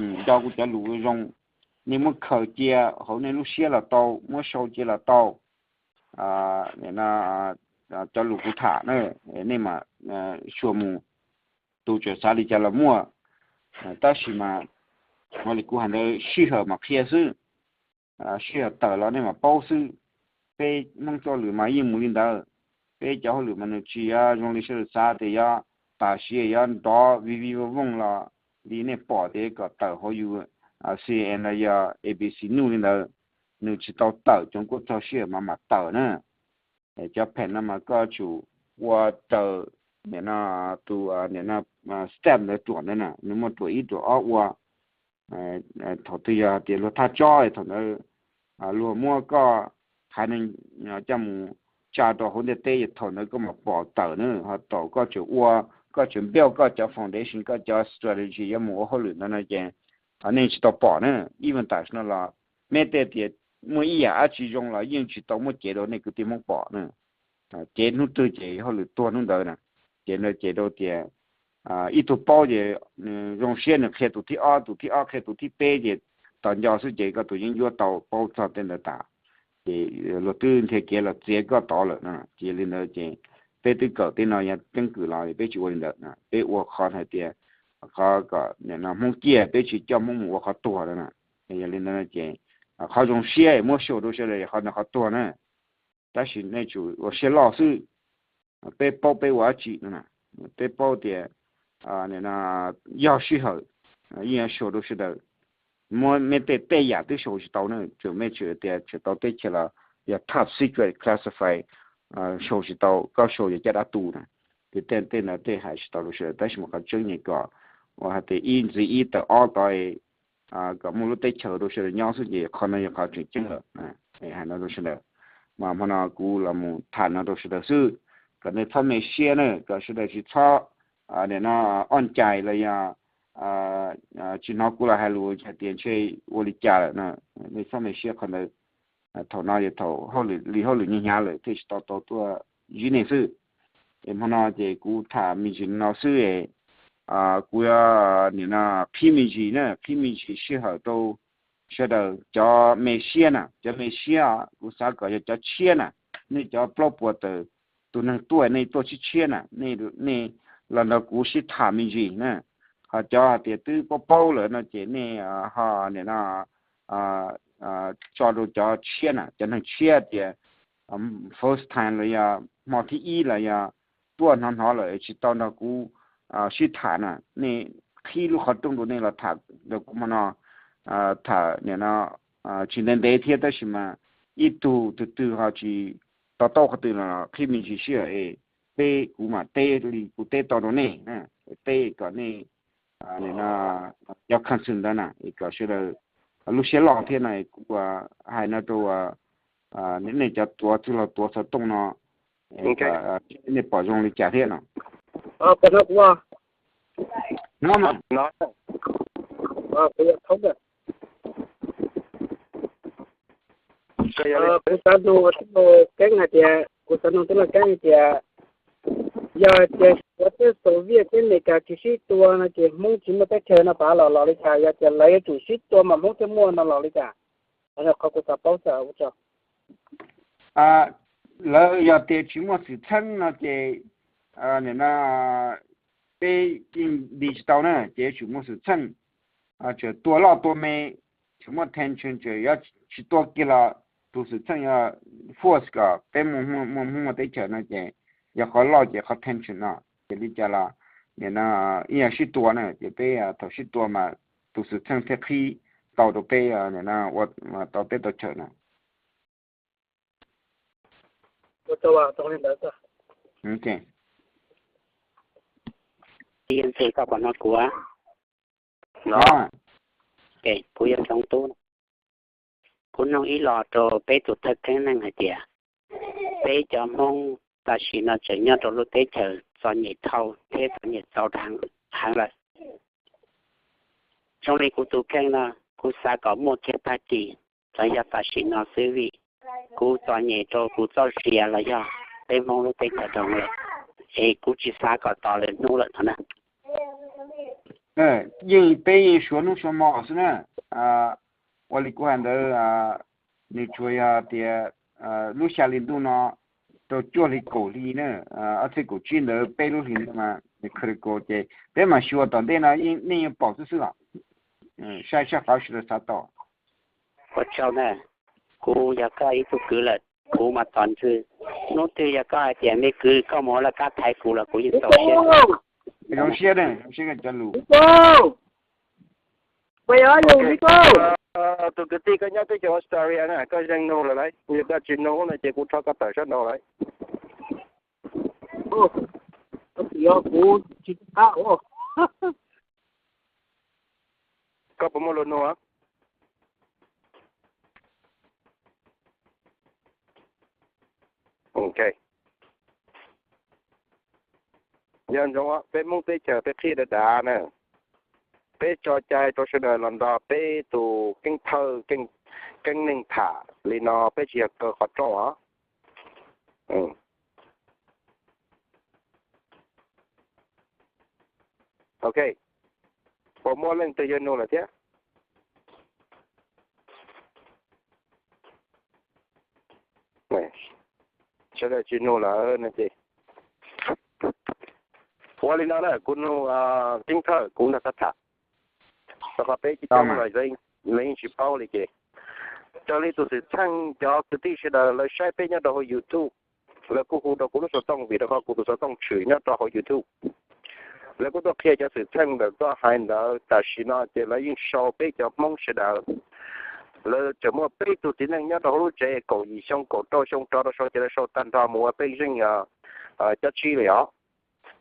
nco kuv cov lus zoo, nej muab khaws cia hauv nej lub siab los tau, muab sau cia los tau. Cov lus kuv tham na, nej mam xyuas mus, tus tseem xav li cas los muaj. Tab sis mas, ua li kuv hais ntawd sij hawm mam qhia xwb, sij hawm tawm los nej mam paub xwb. Peb Hmoob txoj lwm mas yeej mus li ntawd. Peb cov hauj lwm mas nws tsis yog zoo li sawv daws xav tias yuav tam sim yuav nrov vij vij vooj vooj los li nej pom tias kom tawm hauv yus C N N los yog A B C News li ntawd. Nws tsis tau tawm, cov kuj txog sij hawm mas mam tawm na. Cov phem no mas koj tsum ua raws nim no tus nim no step ntawd ruam ntawd na, nws muaj ruam ib ruam ob ua. Thaum twg yog hais tias luag thaj tsob thaum ntawd luag muab koj haiv neeg coj mus tsa rau hauv ntiaj teb, thaum ntawd koj mam pom tawm na. Ho thaum koj tseem ua, koj tseem build koj cov foundation, koj cov strategy yuav mus ua hauj lwm ntawd no ces nej tsis tau pom na. Ib vas tam sim no los meb tej tias muaj ib yam dab tsi zoo los yeej tsis tau muaj cev rau nej kwv tij Hmoob pom na. Cev hnub twg ces hauj lwm tuag hnub ntawd na. Ces ntawd ces rau tias ib tug paub ces zoo siab nws qhia tus thib ob, tus thib ob qhia tus thib peb ces tos nco xwb ces koj tus yeeb ncuab tau paub txog tej ntawd tas. Ces luag twb nrhiav kev los txiav koj tod lawm no. Ces li ntawd ces peb twb kawm tej no yog keeb kwm los peb tsis ua li ntawd, peb ua qhov hais tias qhov kom nim no Hmoob ciaj, peb tsis coj Hmoob mus ua qhov tuag na. Yog li ntawd ces qhov zoo siab muab show rau sawv daws qhov ntawd qhov tuag na. Tab sis nej tsum ua siab loj xwb. Peb paub peb ua dab tsi no, peb paub tias yog sij hawm yeej show rau sawv daws. Muab meb tej tej yam twb show tsis tau na, tsuas meb tseem tias tseem tau teb chaws los yog top secret classified, show tsis tau, koj show yog caj dab tu na. Ces tej tej ntawd tej hais tsis tau rau sawv daws, tab sis mas qhov tseeb nyem kom ua hais tias ib ntxiv ib tawm ob tod kom muaj lub teb chaws rau sawv daws nyob xwb ces qhov no yog qhov tseem ceeb lawm. Hais no rau sawv daws, mas hmo no kuv los mus tham no rau sawv daws xwb, kom nej txhob me siab na, kom sawv daws tsis txhob nim no ob cais los yog tsis hnov kuv los hais lus hais tias ntshe ua li cas lawm no. Nej txhob me siab qhov ntawd. Thaum no yog thaum hauj lwm li hauj lwm nyiag hnyav lawm thiaj tsis tau tau tuaj zib nej xwb. Es hmo no ces kuv tham me ntsis no xwb es kuv yuav nim no qhib me ntsis na, qhib me ntsis sij hawm rau sawv daws cov me siab na, cov me siab kuv xav kom yog cov tshiab na, nej cov plaub puas tawm tus neeg tuaj nej tuaj tshiab tshiab na, nej los nrog kuv sib tham me ntsis na. Ho cov hais tias twb paub paub lawm no ces nej ho nim no tso rau cov tshiab na, cov neeg tshiab tias first time los yog hmo thib ib los yog tuaj hnov hnov lawm tsis tau nrog kuv sib tham na, nej qhib lub qhov rooj rau nej los tham rau kuv hmo no. Tham nim no tsis ntev ntev thiab tab sis mas ib tug twg twg ho tsis to taub qhov twg los qhib me ntsis sij hawm es peb kuv mam teb li kuv teb tau rau nej, teb kom nej nim no cov council ntawd na kom sawv daws lub siab loj thiab na. Kuv hais no rau nej cov tuav txwj laug tuav xov tooj no, nej pom zoo li cas thiab no. Kuv xav nug tij laug Keeb hais tias, kuv xav nug tij laug Keeb hais tias, yog tias Suav thiab Soviet thiab Amelikas tsis sib tua no ces Hmoob tsis muaj teb chaws no pab los los li cas? Yog tias lawv yuav tsum sib tua mas Hmoob thiaj muaj no los li cas? Qhov kuv xav paub xwb. Lawv yog tias tsis muaj xwm txheej no ces nim no peb yeej nti tsis tau na, ces yuav tsum muaj xwm txheej. Tseem tua loj tua me, tseem muaj tension, tseem yuav tsis tua kiag los tus xwm txheej yog force kom peb muaj Hmoob muaj teb chaws no ces yog qhov loj ces qhov tension no. Ces li cas los nim no ib yam sib tua na, ces peb thaum sib tua mas tus xwm txheej thiaj qhib tau rau peb nim no ua tau teb tau chaws na. Ntxwg, koj puas hnov kuv? Kuv yog Tsoov Tub. Kuv nug ib los rau peb tus thawj kheeb neeg hais tias, peb cov Hmoob tam sim no tseem nyob rau lub teb chaws txom nyem dhau thiab txom nyem txaus heev lawm. Zoo li kuv tus kheej no, kuv xav kom muaj kiag tag kis los yog tam sim no xwb vim kuv txom nyem rau kuv txoj sia los yog peb Hmoob lub teb chaws rau lawm, es kuv tsis xav kom tos lwm hnub lawm no na. Yeej peb yeej suav hnub suav hmo xwb na. Ua li kuv hais ntawd, nws tsuas yog tias lub xya hli ntuj no rau cuaj hli kaum hli na, ob txhiab kaum tsib ntawd peb lub hlis mas nws critical ces peb mam xyuas tom ntej no nej yeej pom xwb xwb os. Saib sab qhov sawv daws xav tau. Ua tsaug na, kuv yog koj ib tug kwv lawm, kuv mas tos ntsw. Hnub twg yog koj hais tias me kwv koj mus ua laj kab thaiv kuv los kuv yeej txaus siab. Zoo siab, zoo siab koj cov lus. Tus kwv tij koj nyob teb chaws Australia na, koj zeeg nug lawm lauj, yog koj tsis nug no ces kuv rho koj tawm sab nraud lawm. Koj puas muaj lus nug? Ok. Nco ntsoov, peb Hmoob teb chaws peb qhib dav dav na, peb tso cai rau sawv daws los nrog peb tus keeb thawj keeb neeg tham li no, peb tsis yog kaw qhov rooj os. Ok, puas muaj leej twg yuav nug lawm thiab? Sawv daws tsis nug lawm no ces ua li no na, kuv nug keeb thawj kuv nrog koj tham, rau qhov peb coob coob los lawv yeej tsis paub li ces raws li tus xwm txheej cov kwv tij sawv daws lawv saib peb nyob rau hauv YouTube, lawv kuj hu rau kuv lub xov tooj vim rau qhov kuv tus xov tooj tshwm nyob rau hauv YouTube. Lawv kuj tuaj qhia cov xwm txheej ntawm koj hais ntawd, tam sim no ces lawv yeej sau peb cov Hmoob sawv daws. Lawv tseem muaj peb tug txiv neej nyob rau hauv lub tsev kaum yim xyoo kaum rau xyoo rov rau sau ces lawv sau tag nrho mus ua pej xeem cob tsib li os.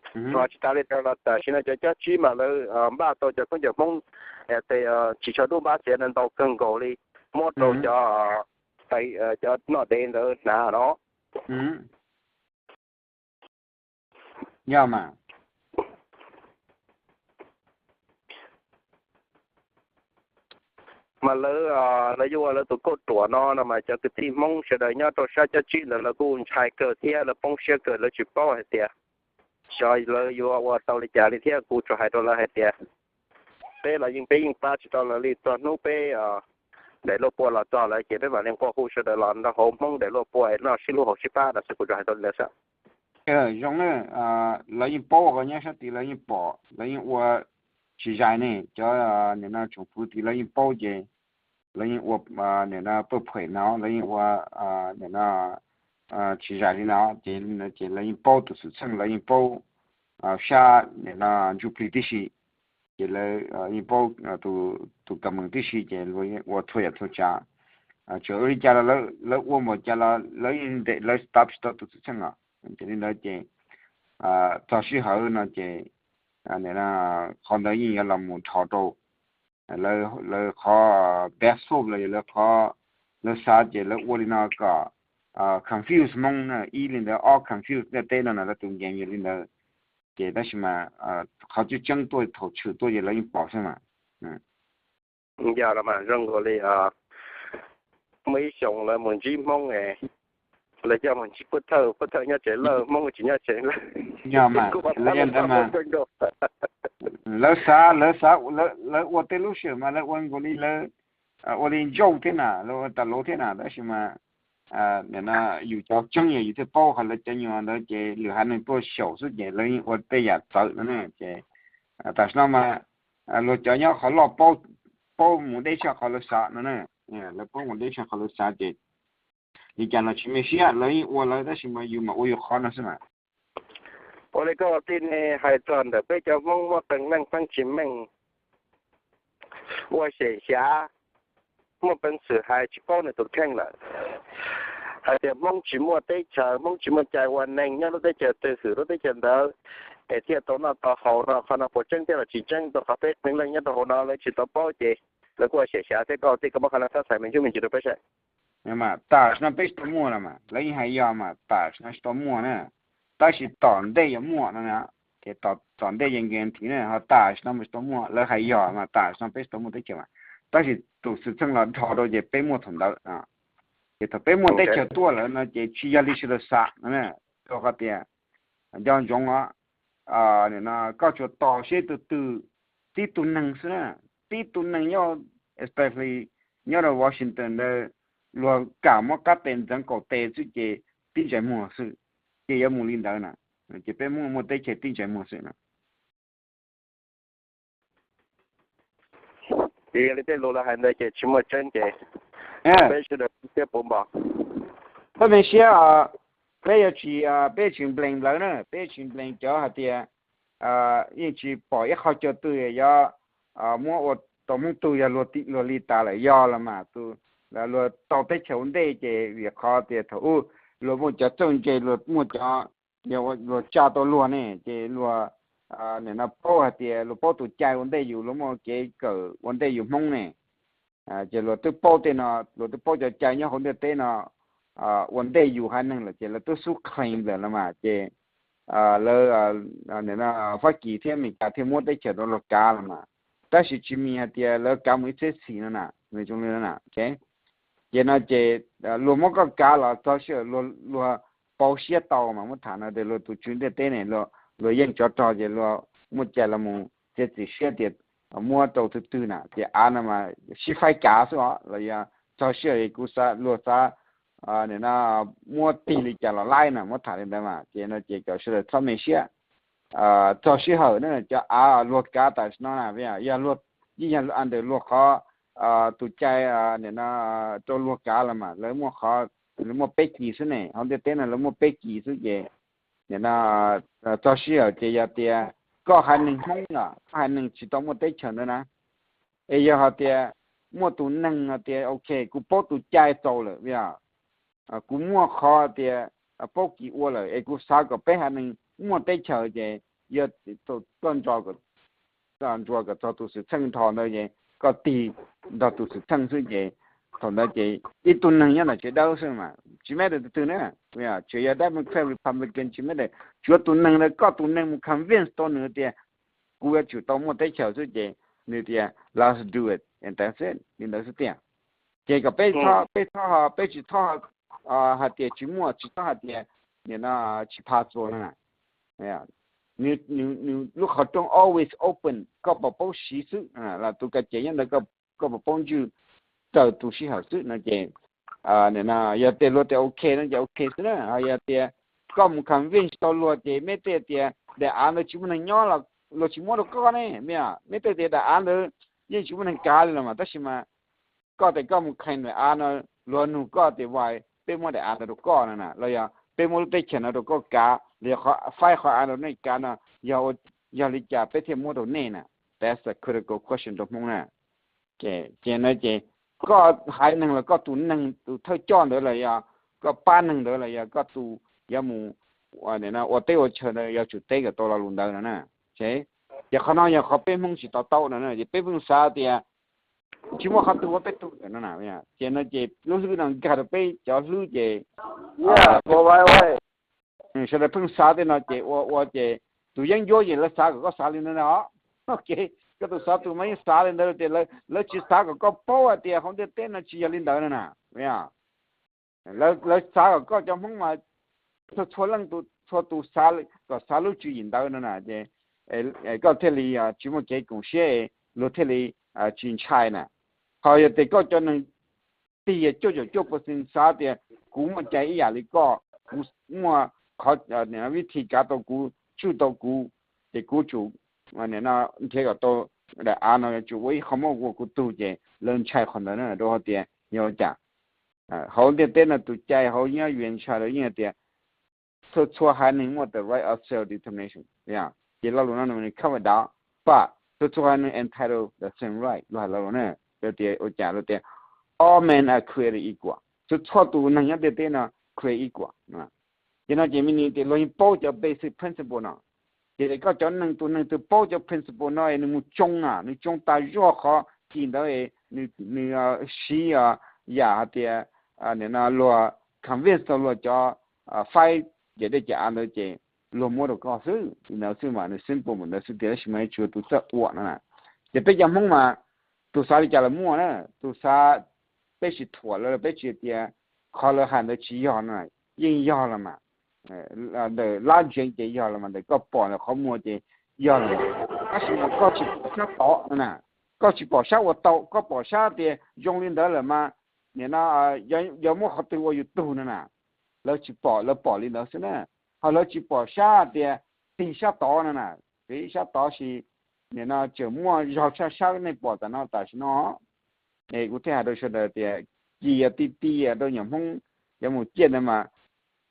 Tsis tas li ntawd los tam sim no cov cob tsib mas lawv npaj tau cov khaub ncaws Hmoob tes tsis tshua dub npab xiav ntau kawg nkaus li, muab rau cov, cov noj dev ntawd hnav no. Yog mas, mas lawv, lawv yuav ua lawv tus kauj ruam no no mas cov kwv tij Hmoob sawv daws nyob rau sab cob tsib ntawd lawv kuj ntshai kawg thiab lawv poob siab kawg, lawv tsis paub hais tias xyov lawv yuav ua tau li cas li thiab. Kuv tsuas hais rau lawv hais tias peb los yeej, peb yeej pab tsis tau lawv li, txog hnub peb daim luaj pua los txog lawm ces peb mam li nqua hu sawv daws los nrog hauv Hmoob daim luaj pua es noj sib hlub haus sib pab no xwb. Kuv tsuas hais rau li ntawd xwb. Zoo na, lawv yeej paub, qhov nyob sab tid lawv yeej pom, lawv yeej ua tsis zais ne. Cov nim no tsoom fwv tid lawv yeej paub ces lawv yeej ua nim no pawj phuem no, lawv yeej ua nim no tsis zais li no ces, ces lawv yeej paub tus xwm txheej, lawv yeej paub sab nim no ntsuj plig tib si, ces lawv yeej paub tus kam meem tib si ces luag yeej ua txhua yam txhua tsav. Txawm ua li cas los lawv ua npaum cas los lawv yeej ntes, lawv stop tsis tau tus xwm txheej os. Ces li ntawd ces txog sij hawm no ces qhov ntawd yeej yuav los mus dhos rau lawv qhov best hope los yog lawv qhov, lawv xav ces lawv ua li no kom confuse Hmoob na, ib li ntawd ob confuse ntiaj teb no na, lawv tus game yog li ntawd. Ces tab sis mas qhov tseeb tseeb tuaj thaum tshwm tuaj ces lawv yeej pom xwb mas. Yog los mas zoo nkaus li muaj ib xyoos lawv mus ntsib Hmoob, lawv coj mus ntsib Pub Thawj, Pub Thawj nyob tsev lawj, Hmoob tsis nyob tsev lawj. Yog mas, lawv xav, lawv xav, lawv ua tej lub sij hawm mas lawv ua nkaus li lawv ua li ntsaub thiab na, lawv ua tas lauv thiab na, tab sis mas nim no yus cov tseeb yog yus thiaj paub, qhov lawv cov nyuag ntawd ces lwm haiv neeg tuaj xyaum xwb ces lawv yeej ua tej yam txawv no na. Ces tam sim no mas luag cov nyob qhov loj paub, paub mus deb tshaj qhov lawv xav no na. Lawv paub mus deb tshaj qhov lawv xav ces li cas los tsis me siab, lawv yeej ua lawv tab sis mas yus mam ua yus qhov no xwb mas. Ua li koj ua tij ne, hais txog ntawm peb cov Hmoob muaj qee leej pheej tsis meej, ua xyem xyav, muaj peev xwm hais tsis paub nws tus kheej lawm, hais tias Hmoob tsis muaj teb chaws, Hmoob tsis muaj cai ua neeg, nyob lub teb chaws twg hwm lub teb chaws ntawd es thiaj tau noj tau haus no, qhov no puas tseeb thiab los tsis tseeb, rau qhov peb qee leej nyob rau hauv no lawv tsis tau paub ces lawv kuj ua xyem xyav thiab. Koj ua tij koj muab qhov no txhab txhais me ntsis me ntsis rau peb saib. Mas tam sim no peb tsis tau muaj no mas lawv yeej hais yog mas tam sim no tsis tau muaj na, tab sis tom ntej yuav muaj no. Ces tom ntej yeej guarantee na, ho tam sim no mas tsis tau muaj, lawv hais yog mas tam sim no peb tsis tau muaj teb chaws mas, tab sis tus xwm txheej los dhos rau ces peb muaj thaum ntawd. Ces thaum peb muaj teb chaws tuaj lawm no ces tsis yog li sawv daws xav no, rau qhov tias nco ntsoov os, nim no koj tsuas tos seb tus twg tib tug neeg xwb na, tib tug neeg nyob, especially nyob rau Washington ntawd, luag kam muab qab tes ntxeev qaum tes xwb ces tib ntsais muag xwb, ces yuav mus li ntawd na, ces peb Hmoob muaj teb chaws tib ntsais muag xwb na. Ces yog li tej lus lawv hais ntawd ces tsis muaj tseeb ces peb sawv daws thiab puv npo. Txhob me siab, peb yuav tsis, peb tsis nplees lawv na, peb tsis nplees cov hais tias yeej tsis pom ib qho chaw twg yuav muab ua tau Hmoob tug, yog luag li tas lawm yog los mas tus luag tau teb chaws ua ntej ces vim qhov tias thaum ub luag muaj cov txawj ntse, luag muaj cov, luag tsa tau luag ne, ces luag nim no paub hais tias luag paub tus cai ua ntej yus, luag muaj kev kawm ua ntej yus Hmoob ne. Ces luag twb paub tej no, luag twb paub cov cai nyob hauv ntiaj teb no ua ntej yus haiv neeg lawm ces lawv twb xub claim lawm los mas ces lawv, Fab Kis thiab Amelikas thiaj muab teb chaws rau luag kav los mas. Tab sis tsis mean hais tias lawv kav mus ib txhiab xis no na, nws zoo li no na. Ces no ces luag muab koj kav los txog sij hawm luag pauv siab tau mas muab tham no tias luag tus tswv ntiaj teb ne, luag yeej tsov rog ces luag muaj cai los mus txiav txim siab tias muab rau tus twg na, ces av no mas sib faib kav xwb os, los yog txog sij hawm kuv xav, luag xav nim no muab tig li cas los laib na, muab tham li ntawd mas. Ces no ces kom sawv daws txhob me siab, txog sij hawm na cov av luag kav tam sim no na, yog luag, yeej yog under luag qhov tus cai nim no rau luag kav los mas lawv muaj qhov, lawv muaj peb kis xwb ne, hauv ntiaj teb no lawv muaj peb kis xwb ces nim no txog sij hawm ces yog tias koj haiv neeg Hmoob los koj haiv neeg tsis tau muaj teb chaws ntawd na, es yog hais tias muaj tus neeg hais tias ok kuv paub tus cai txaus lawm, kuv muaj qhov tias paub kis ua lawm es kuv xav kom peb haiv neeg muaj teb chaws ces yog koj ntsuas kom txog tus xwm txheej nrho ntawd ces koj tig nrog tus xwm txheej xwb ces thaum ntawd ces ib tug neeg nyob ntawm tsev dawb xwb mas tsis matter tus twg na, tseem yog Democrat Republican tsis matter, tsuav tus neeg ntawd koj tus neeg mus convince tau nws tias kuv yuav tsum tau muaj teb chaws xwb ces nws tias let's do it, li ntawd xwb tiag. Ces kom peb txhob, peb txhob, peb tsis txhob hais tias tsis muaj, tsis txhob hais tias nim no tsis possible no na. Nws, nws lub qhov rooj always open, koj puas paub siv xwb, los tus ka ces nyob ntawd, koj puas paub ntswj raws tus sij hawm xwb no ces nim no yog tias luag tias ok no ces ok xwb na, ho yog tias koj mus convince tau luag ces meb tej tias daim av ntawd tsis muaj neeg nyob los luag tsis muab rau koj ne, meb tej tias daim av ntawd yeej tsis muaj neeg kav li los mas tab sis mas koj tias koj mus claim daim av no, luag nug koj tias why peb muab daim av ntawd rau koj no na, los yog peb muab lub teb chaws no rau koj kav, los yog qhov faib qhov av rau nej kav no, yog, yog li cas peb thiaj muab rau nej na? That's a critical question rau Hmoob na. Ces no ces koj haiv neeg los koj tus neeg tus thawj coj ntawd los yog koj pab neeg ntawd los yog koj tus yuav mus ua teb ua chaw ntawd yuav tsum teb kom tau lo lus ntawd no na. Ces qhov no yog qhov peb Hmoob tsis to taub no na, ces peb pheej xav tias tsis muaj qhov twg ua peb tug no na. Ces no ces lub hlwb no nkag rau peb cov hlwb ces sawv daws pheej xav tej no ces ua ua ces tus yeeb ncuab ces lawv xav kom koj xav li ntawd no. Ok, koj tus xav tus mas yeej xav li ntawd tias lawv tsis xav kom koj paub hais tias hauv ntiaj teb no tsis yog li ntawd no na. Lawv xav kom koj cov Hmoob mas txhua txhua leej, txhua tus xav kom xav lub tswv yim ntawd no na ces koj thiaj li tsis muaj kev koom siab, luag thiaj li tsis ntshai na. Ho yog tias koj cov neeg tig cuaj caum cuaj percent xav tias kuv muaj cai ib yam li koj, kuv muaj qhov vib thi kav tau kuv, tswj tau kuv, ces kuv tsum nrhiav kom tau daim av no, yuav tsum ua ib qho muab ua kuv tug, ces lawv ntshai qhov ntawd na, rau qhov tias yog ua cas hauv ntiaj teb no tus cai hauv nyob yuav ntshai lawv yeej hais tias txhua txhua haiv neeg muaj the right of self determination, ces lo lus no nws cover dov, but txhua txhua haiv neeg entitled the same right, luag hais lo lus na, tias ua cas luag tias all men are created equal, txhua txhua tus neeg nyob ntiaj teb no created equal. Ces no ces mi ni tias luag yeej paub cov basic principle no. Ces koj cov neeg, tus neeg twg paub cov principle no es nws mus tsoo na, nws tsoo tas zog qhov kis ntawd es nws siv yam hais tias nim no luag convince tau luag cov faib ces dej ces av ntawd ces luag muab rau koj xwb. Li ntawd xwb mas nws simple mus ntawd xwb tiag, tab sis mas tsis yog tus txawj ua no na. Ces peb cov Hmoob mas tus xav li cas los muaj na, tus xav, peb tsis thuam lawv, peb tsis tias qhov lawv hais ntawd tsis yog no, yeej yog los mas. Ntawm lab ntseev ces yog los mas, ntawm koj pom ntawm qhov muag ces yog los mas. Tab sis mas koj tsis pom sab tod no na, koj tsis pom sab uas tau, koj pom sab tias zoo li ntawd lawm mas nim no yog muaj qhov twg ua yus tug no na, lawv tsis pom, lawv pom li ntawd xwb na. Ho lawv tsis pom sab tias tig sab tod no na, tig sab tod sis nim no tseem muaj zog tshaj sab nej pom tam no tam sim no. Es kuv thiaj hais rau sawv daws tias, cia ti ti rau nyuam Hmoob yuav mus ciaj ntawd mas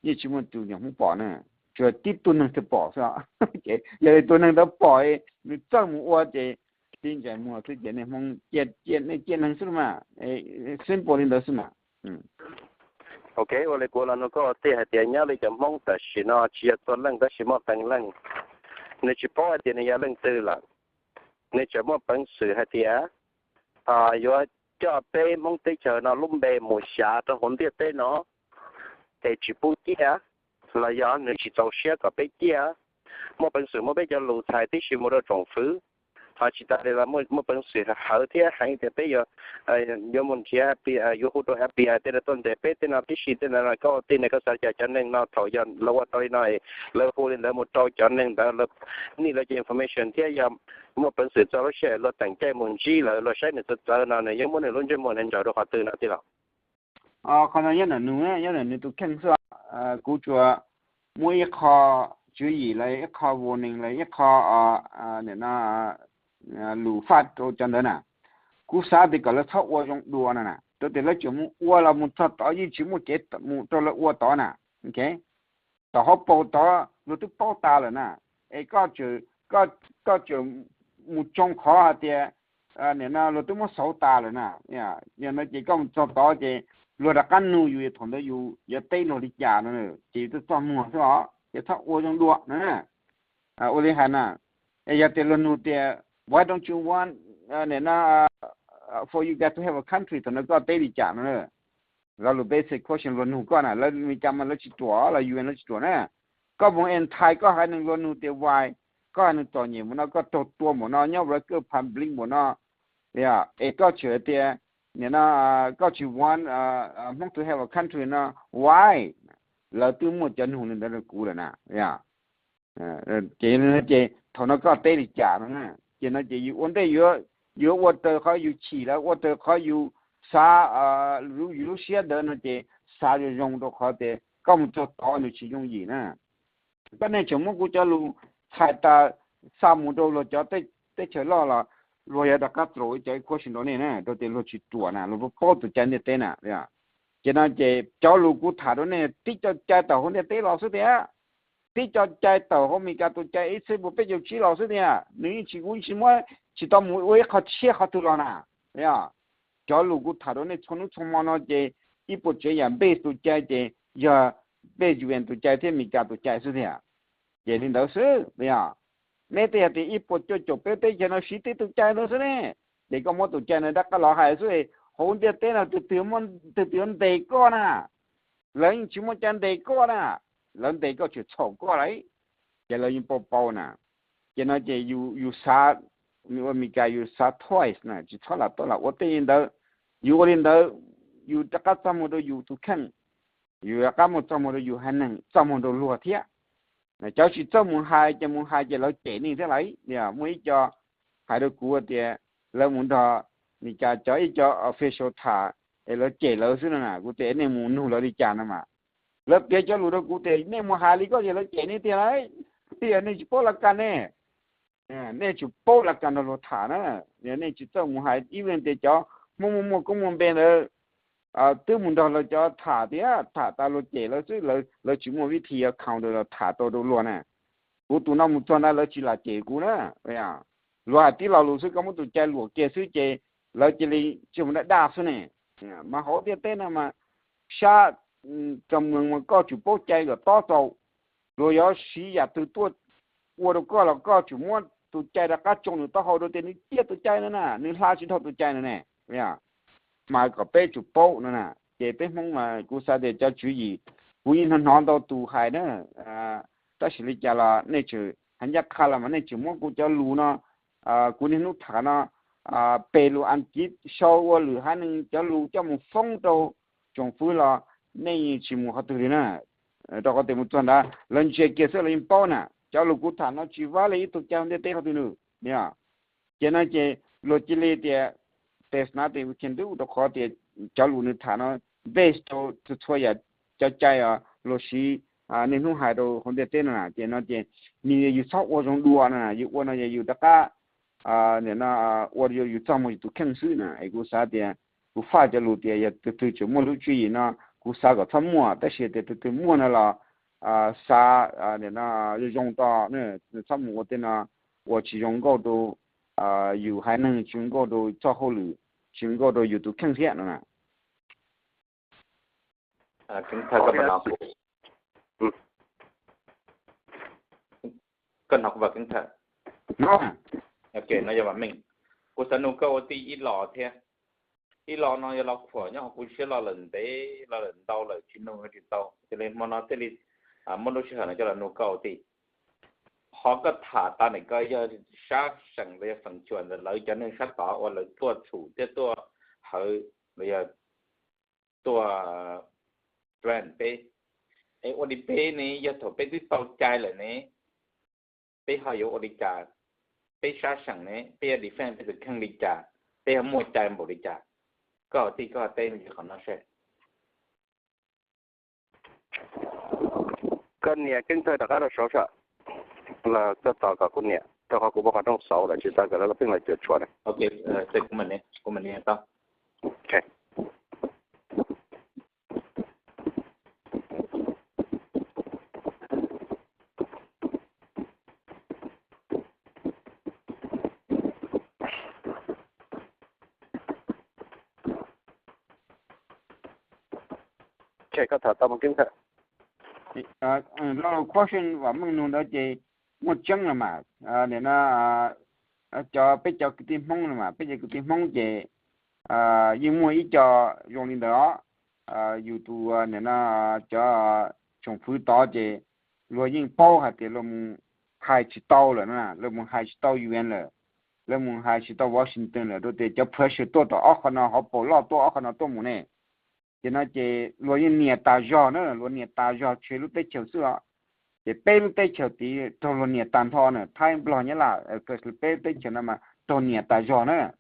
yeej tsis muaj tus nyuam Hmoob pom na, tsuas tib tug neeg thiaj pom xwb. Ces yog li tus neeg ntawd pom, nws txawj mus ua ces tib ntsais muag xwb ces nej Hmoob cia, nej ciaj neeg xwb mas, simple li ntawd xwb mas. Ok, ua li kuv los nug koj tiag hais tias nyob li cov Hmoob tam sim no tsis yog txhua leej tab sis muaj peev leej, nws tsis paub hais tias nws yog leej twg lawm, nws tseem muaj peev xwm hais tias yuav coj peb Hmoob teb chaws no lub npe mus xyav rau hauv ntiaj teb no es tsis pub ciaj, los yog nws tsis txaus siab kom peb ciaj. Muaj peev xwm muab peb cov lus txhais tib si mus rau tsoom fwv, ho tsis tas li los muaj peev xwm hawv thiab heev tias peb yuav, yuav mus nrhiav, yuav hu rau F B I tej no tuaj ntes peb tej no tib si tej no. Koj ua tij ne koj xav cas cov neeg no thaum yog lawv ua tau li no, lawv hu li ntawd mus rau cov neeg ntawd, nej lawv cov information thiab yog muaj peev xwm txog lub sij hawm luag teem caij mus ntsib lawv, luag saib nws txawv txawv no nws yeej muab nws lub ntsej muag nws ntsaws rau qhov twg no tij laug? Qhov no nyob ntawm nws, nyob ntawm nws tus kheej xwb. Kuv tsuas muab ib qho tswv yim los ib qho warning los ib qho lus faj rau cov ntawd na. Kuv xav tias kom lawv txhob ua zoo dua no na, rau tias lawv tseem mus ua los mus txog tod yeej tsis muaj kev mus rau lawv ua tod na. Tom hauv paus tod luag twb paub tas lawm na, es koj tseem mus tsoo qhov hais tias nim no luag twb muab xauv tas lawm na. Yog no ces koj mus txog tod ces luag rov qab nug yus thaum ntawd yus yuav teb luag li cas no, ces yus twb txoj muag xwb os, ces txhob ua zoo dua na. Ua li hais na, es yog tias luag nug tias why don't you want, nim no, for you guys to have a country, thaum no koj teb li cas no? Lo lus basic question luag nug koj na, lawv Meskas mas lawv tsis ruam los U N lawv tsis ruam na. Koj mus entice koj haiv neeg luag nug tias why, koj haiv neeg txom nyem npaum no, koj raug tua npaum no, nyob Rikers Public npaum no, es koj tseem tias nim no koj tsis want Hmoob to have a country no, why? Lawv twb muaj cov nug li ntawd rau kuv lawm na. Ces, ces thaum no koj teb li cas no na? Ces no ces yus ua ntej yuav ua raws qhov yus chim los ua raws qhov yus xav, yus lub siab ntawd no ces xav zoo zoo rau qhov tias koj mus txog tod nws tsis yooj yim na. Koj nej tseem muab kuv cov lus txhais tas xa mus rau luag cov teb chaws loj los luag yuav rov qab throw ib cov question rau nej na, rau tias luag tsis ruam na, luag paub tus cai ntiaj teb na. Ces no ces cov lus kuv tham rau nej tib co cai tawm hauv ntiaj teb los xwb tiag, tib co cai tawm hauv Meskas tus cai ib txhiab puas peb caug tsib los xwb tiag, nws yeej tsis, kuv tsis muab, tsis tau mus ua ib qho tshiab qhov twg los na. Cov lus kuv tham rau nej txhua hnub txhua hmo no ces ib puas tsav yam base tus cai ces yog base U N tus cai thiab Meskas tus cai xwb tiag. Ces li ntawd xwb, yog nej tej yog tias ib puas cuaj caum peb teb chaws no siv tib tus cai ntawd xwb ne, ces koj muab tus cai no rov qab los hais xwb, hauv ntiaj teb no tus twg, tus twg yuav ntes koj na? Lawv yeej tsis muaj cai ntes koj na, lawv ntes koj tseem txhaum koj lawm, ces lawv yeej paub paub na. Ces no ces yus xav, ua Meskas yus xav twice na, tsis txhob lam tuaj lam ua tej li ntawd. Yus ua li ntawd, yus rov qab txaj muag rau yus tus kheej, yus rov qab muaj txaj muag rau yus haiv neeg, txaj muag rau luag thiab. Cov tsis txawj mus hais ces mus hais ces lawv cem nej thiab lawm. Muaj ib co hais rau kuv tias lawv mus nrog Meskas cov ib co official tham es lawv cem lawv xwb no na. Kuv tias nej mus nug lawv li cas no mas, lawv piav cov lus rau kuv tias nej mus hais li koj ces lawv cem nej tiag lawm, tias nej tsis paub laj kab ne. Nej tsis paub laj kab nrog luag tham na, nej tsis txawj mus hais. Ib leeg tias cov Hmoob muaj muaj koob muaj npe ntawd twb mus nrog lawv cov tham tias tham tas luag cem lawv xwb, lawv tsis muaj vib thi yuav counter los tham tau rau luag na. Kuv tus no mus txog ntawd lawv tsis lam cem kuv na. Luag hais tib lo lus xwb, koj muab tus cai luam kiag xwb ces lawv cia li tsis mus daj daj xwb ne. Mas hauv ntiaj teb no mas sab rau mees mas koj tsum paub cai kom tob txaus. Luag yuav siv yam twg tuaj ua rau koj los koj tsum muab tus cai rov qab tsoo nws taub hau rau tias nws ciaj tus cai no na, nws hla tsis dhau tus cai no ne. Mas kom peb tsum paub no na. Ces peb Hmoob mas kuv xav tias cov tswv yim, kuv yeej hnov hnov ntau tus hais na, tab sis li cas los nej tseem hais ncaj qha los mas nej tseem muab kuv cov lus no, kuv niaj hnub tham no, pem lus Askiv sau ua lwm haiv neeg cov lus coj mus foob rau tsoom fwv los nej yeej tsis mus qhov twg li na. Rau qhov tias mus txog ntawd lawv ntsia kiag xwb lawv yeej paub na. Cov lus kuv tham no tsis vaj li ib tug cai hauv ntiaj teb qhov twg nws. Ces no ces luag cia li tias, tes na tes we can do, rau qhov tias cov lus nws tham no based rau txhua txhua yam cov cai os, luag siv niaj hnub hais rau hauv ntiaj teb no na. Ces no ces nws yog yus txhob ua zoo dua no na, yus ua no yog yus rov qab nim no ua rau yus txog mus yus tus kheej xwb na. Es kuv xav tias kuv faj cov lus tias yog tus twg tseem muaj lub tswv yim no, kuv xav kom txhob muaj, tab sis tias tus twg muaj no los xav nim no zoo zoo rau, txhob mus ua tej no uas tsis zoo nkauj rau yus haiv neeg, tsis zoo nkauj rau txoj hauj lwm, tsis zoo nkauj rau yus tus kheej thiab no na. Koj hnov kuv Vam Keeb Thawj? No yog Vam Meej, kuv xav nug koj ua tij ib lo thiab. Ib lo no yog lo khuam nyob hauv kuv siab lo lawm ntev, lo lawm ntau lawm tsis nug tsis tau, cia li hmo no thiaj li muab lub sij hawm no coj los nug koj ua tij. Qhov koj tham tas ntawm koj yog sab seem los yog feem xyuam ntawm lawv cov neeg sab tod uas lawv tuaj txhum thiab tuaj hawv los yog tuaj threaten peb. Es ua li peb ne, yog thaum peb twb tau cai lawm ne, peb ho yuav ua li cas? Peb sab seem ne, peb yuav defend peb tus kheej li cas? Peb yuav muaj cai npaum li cas? Koj ua tij koj teb me ntsis qhov no seb. Koj nias Keeb Thawj rov qab rau saud sas, los koj tos kom kuv nias, rau qhov kuv muab qhov rooj xauv lawm, tsis tas kom lawv pheej los cuam tshuam na. Koj tham tau mus Keeb Thawj. Lo lus question Vam Meej nug ntawd ces muaj tseeb los mas, nim no cov peb cov kwv tij Hmoob los mas, peb cov kwv tij Hmoob ces yeej muaj ib co zoo li ntawd os. Yus tus nim no cov tsoom fwv tod ces luag yeej paub hais tias luag mus hais tsis tau lawm na, luag mus hais tsis tau U N lawm, luag mus hais tsis tau Washington lawm, rau tias cov pressure tuaj tom ob qho no, hauv paus loj tuaj ob qho no tuaj mus ne. Ces no ces luag yeej nias tas zog na, luag nias tas zog tshuav lub teb chaws xwb os. Ces peb lub teb chaws tid raug luag nias tag nrho na, Thaib, Nplog, Nyab Laj, peb lub teb chaws no mas raug nias tas zog na.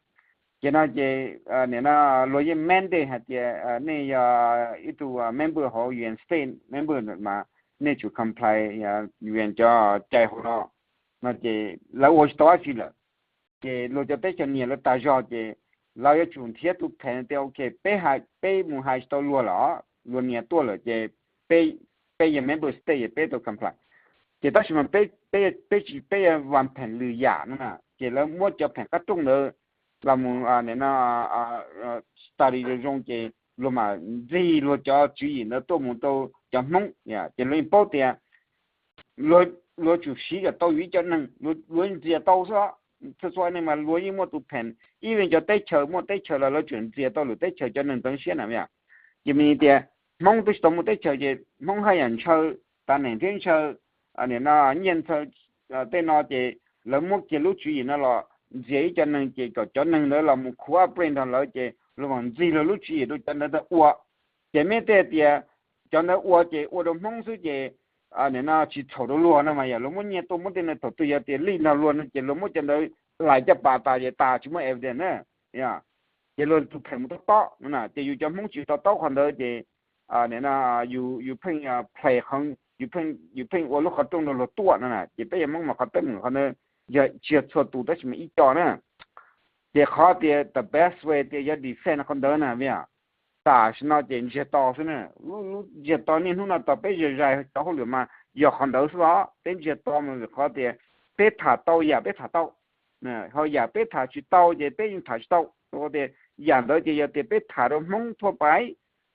Ces no ces nim no luag yeej mandate hais tias nej yog ib tug member hauv U N state member mas nej tsum comply U N cov cai hauv no. No ces lawv ua tsis tau dab tsi lawm. Ces luag cov teb chaws nias lawv tas zog ces lawv yuav tsum nrhiav tus pheem tias ok, peb hais, peb mus hais tsis tau luag los luag nias tuaj lawm ces peb, peb yog member state es peb tau comply. Ces tab sis mas peb, peb tsis, peb yuav vam pheem lwm yam no na. Ces lawv muab cov pheem qab rooj ntawd los mus nim no study zoo zoo ces luag mam ntxig luag cov tswv yim ntawd tuaj mus rau cov Hmoob. Ces luag yeej paub tias luag tsum siv kom tau yus ib co neeg, luag ntxias tau xwb. Txhua txhua neeg mas luag yeej muaj tus pheem, ib leeg cov teb chaws muaj teb chaws los lawv tsum ntxias tau lwm teb chaws cov neeg ntxeev siab na. Ces me tias Hmoob twb tsis tau muaj teb chaws ces Hmoob haj yam ntshaw tas neem thiab ntshaw nim no nyiaj ntshaw tej no ces lawv muab kiag lub tswv yim no los ntxias ib co neeg ces kom cov neeg ntawd los mus cooperate nrog lawv ces luag mam ntxig luag lub tswv yim rau cov ntawd ua. Ces meb tej tias cov ntawd ua ces ua rau Hmoob xwb ces nim no tsis txhaum rau luag no mas yog luag muab nyiaj tuaj muab tej no thaum twg yog tias lij nrog luag no ces luag muab cov ntawd hlais caj pas tas ces tas tsis muaj evidence na. Ces luag tus pheem mus tob tob no na ces yus cov Hmoob tsis to taub qhov ntawd ces nim no yus, yus pheej play qhov, yus pheej ua lub qhov rooj rau luag tuaj no na. Ces peb yog Hmoob mas qhov teeb meem qhov ntawd yog tsis yog txhua tus tab sis mas ib co na. Ces qhov tias the best way tias yuav defend qhov ntawd na, vim tam sim no ces ntsiag to xwb na. Lub ntsiag to niaj hnub no tos peb zais zais cov hauj lwm mas yog qhov ntawd xwb os. Peb ntsiag to mas vim qhov tias peb tham tau yam peb tham tau, ho yam peb tham tsis tau ces peb yeej tham tsis tau. Tias yam ntawd ces yog tias peb tham rau Hmoob thua pais,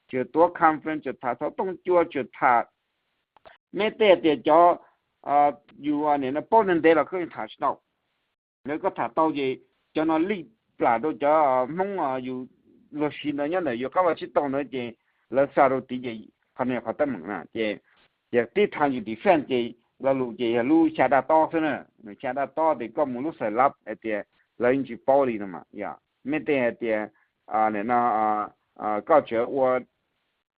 tseem tuav conference, tseem tham xov tooj cua, tseem tham, meb tej tias cov yus nim no paub ntev ntev los koj yeej tham tsis tau. Lawv koj tham tau ces cov no lij plam rau cov Hmoob yus luag siv ntawd nyob ntawm yus qab vaj tsib taug ntawd ces lawv xa rau tid ces qhov no qhov teeb meem na ces, ces tib tham yus defend ces lo lus ces yog lub xya daj tob xwb na. Xya daj tob tias koj mus lub xaim lab hais tias lawv yeej tsis paub li no mas yog meb tej hais tias nim no koj tseem ua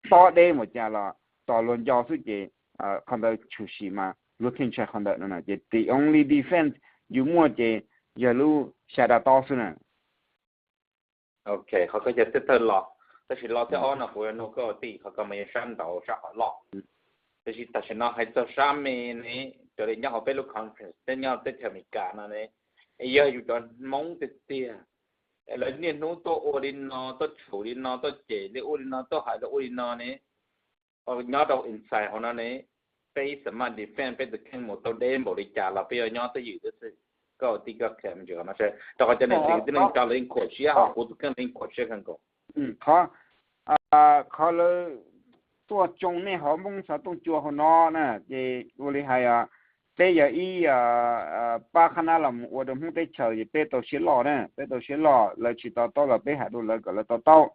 tob deb npaum cas los tos luag nco xwb ces qhov ntawd tshwm sim mas luag thiaj ntshai qhov ntawd no na. Ces the only defense yus muaj ces yog lub xya da tob xwb na. Ok, qhov koj yog thawj los, tab sis los thib ob no kuv yuav nug koj ua tij, qhov koj mas yog sab nraud sab qhov loj. Tab sis tam sim no hais txog sab me ne, raws li nyob hauv peb lub conference thiab nyob teb chaws Amelikas no ne, yog yus cov Hmoob tiag tiag, lawv niaj hnub tuaj ua li no, tuaj tshum li no, tuaj cem li ub li no, tuaj hais li ub li no ne, nyob rau inside hauv no ne, peb xam maj defend peb tus kheej mus tau deb npaum li cas los peb yuav nyob twj ywm xwb. Koj ua tij koj qhia ntsis qhov no seb, rau qhov cov niam txiv kwv tij neej tsa lawv yeej khuam siab, ho kuv tus kheej lawv yeej khuam siab kawg nkaus. Qhov, qhov lawv tuaj tsoo nej hov Hmoob xov tooj cua hauv no na, ces ua li hais, peb yog ib pab qhab nab los mus ua rau Hmoob teb chaws ces peb tau siab loj na, peb tau siab loj, lawv tsis to taub los peb hais rau lawv kom lawv to taub.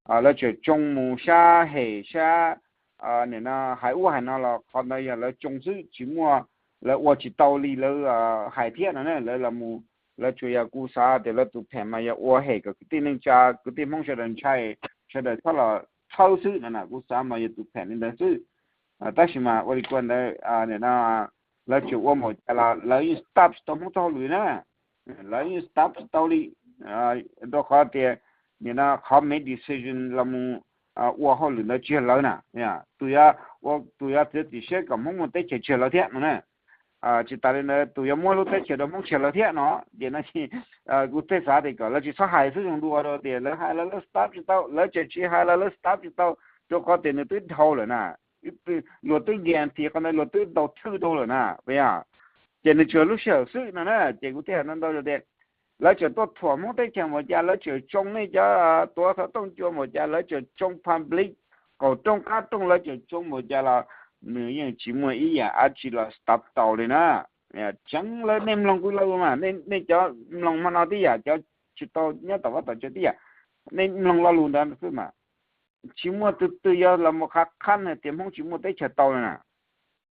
Lawv tseem tsoo mus sab hem sab, nim no hais ub hais no los qhov ntawd yog lawv tsoo xwb, tsis muaj, lawv ua tsis tau li lawv hais thiab no na. Lawv los mus, lawv tsuas yog, kuv xav tias lawv tus phem mas yog ua hem kom kwv tij neej tsa, kwv tij Hmoob sawv daws ntshai, sawv daws txhob los txhawb xwb no na. Kuv xav mas yog tus phem li ntawd xwb. Tab sis mas ua li kuj ntawd, nim no lawv tseem ua npaum cas los lawv yeej stop tsis tau Hmoob txoj hauj lwm na. Lawv yeej stop tsis tau li, rau qhov tias nim no qhov make decision los mus ua hauj lwm ntawd tsis yog lawv na. Tus yuav, tus yuav txiav txim siab kom Hmoob muaj teb chaws tsis yog lawv thiab no na. Tsis tas li ntawd tus yuav muab lub teb chaws rau Hmoob tsis yog lawv thiab no. Ces no ces kuv thiaj xav tias kom lawv tsis txhob hais xwb zoo dua rau tias lawv hais los lawv stop tsis tau, lawv tseem tsis hais los lawv stop tsis tau, rau qhov tias nws twb dhau lawm na. Luag twb guarantee qhov ntawd, luag twb ntaus thwj rau lawm na, puas yog? Ces nws tsuas lub sij hawm xwb no na. Ces kuv thiaj hais ntau ntau tias lawv tseem tuaj thuam Hmoob teb chaws npaum cas, lawv tseem tsoo nej cov tuav xov tooj cua npaum cas, lawv tseem tsoo public qaum rooj qab rooj, lawv tseem tsoo npaum cas los nws yeej tsis muaj ib yam dab tsi los stop tau li na. Tseev lawv, nej mloog kuv lawm mas, nej cov mloog hmo no tib yam, cov tsis tau nyob tom vaj tom tsev tib yam, nej mloog lo lus ntawd xwb mas. Tsis muaj tus twg yuav los mus qhab qhab hais tias Hmoob tsis muaj teb chaws tau li na.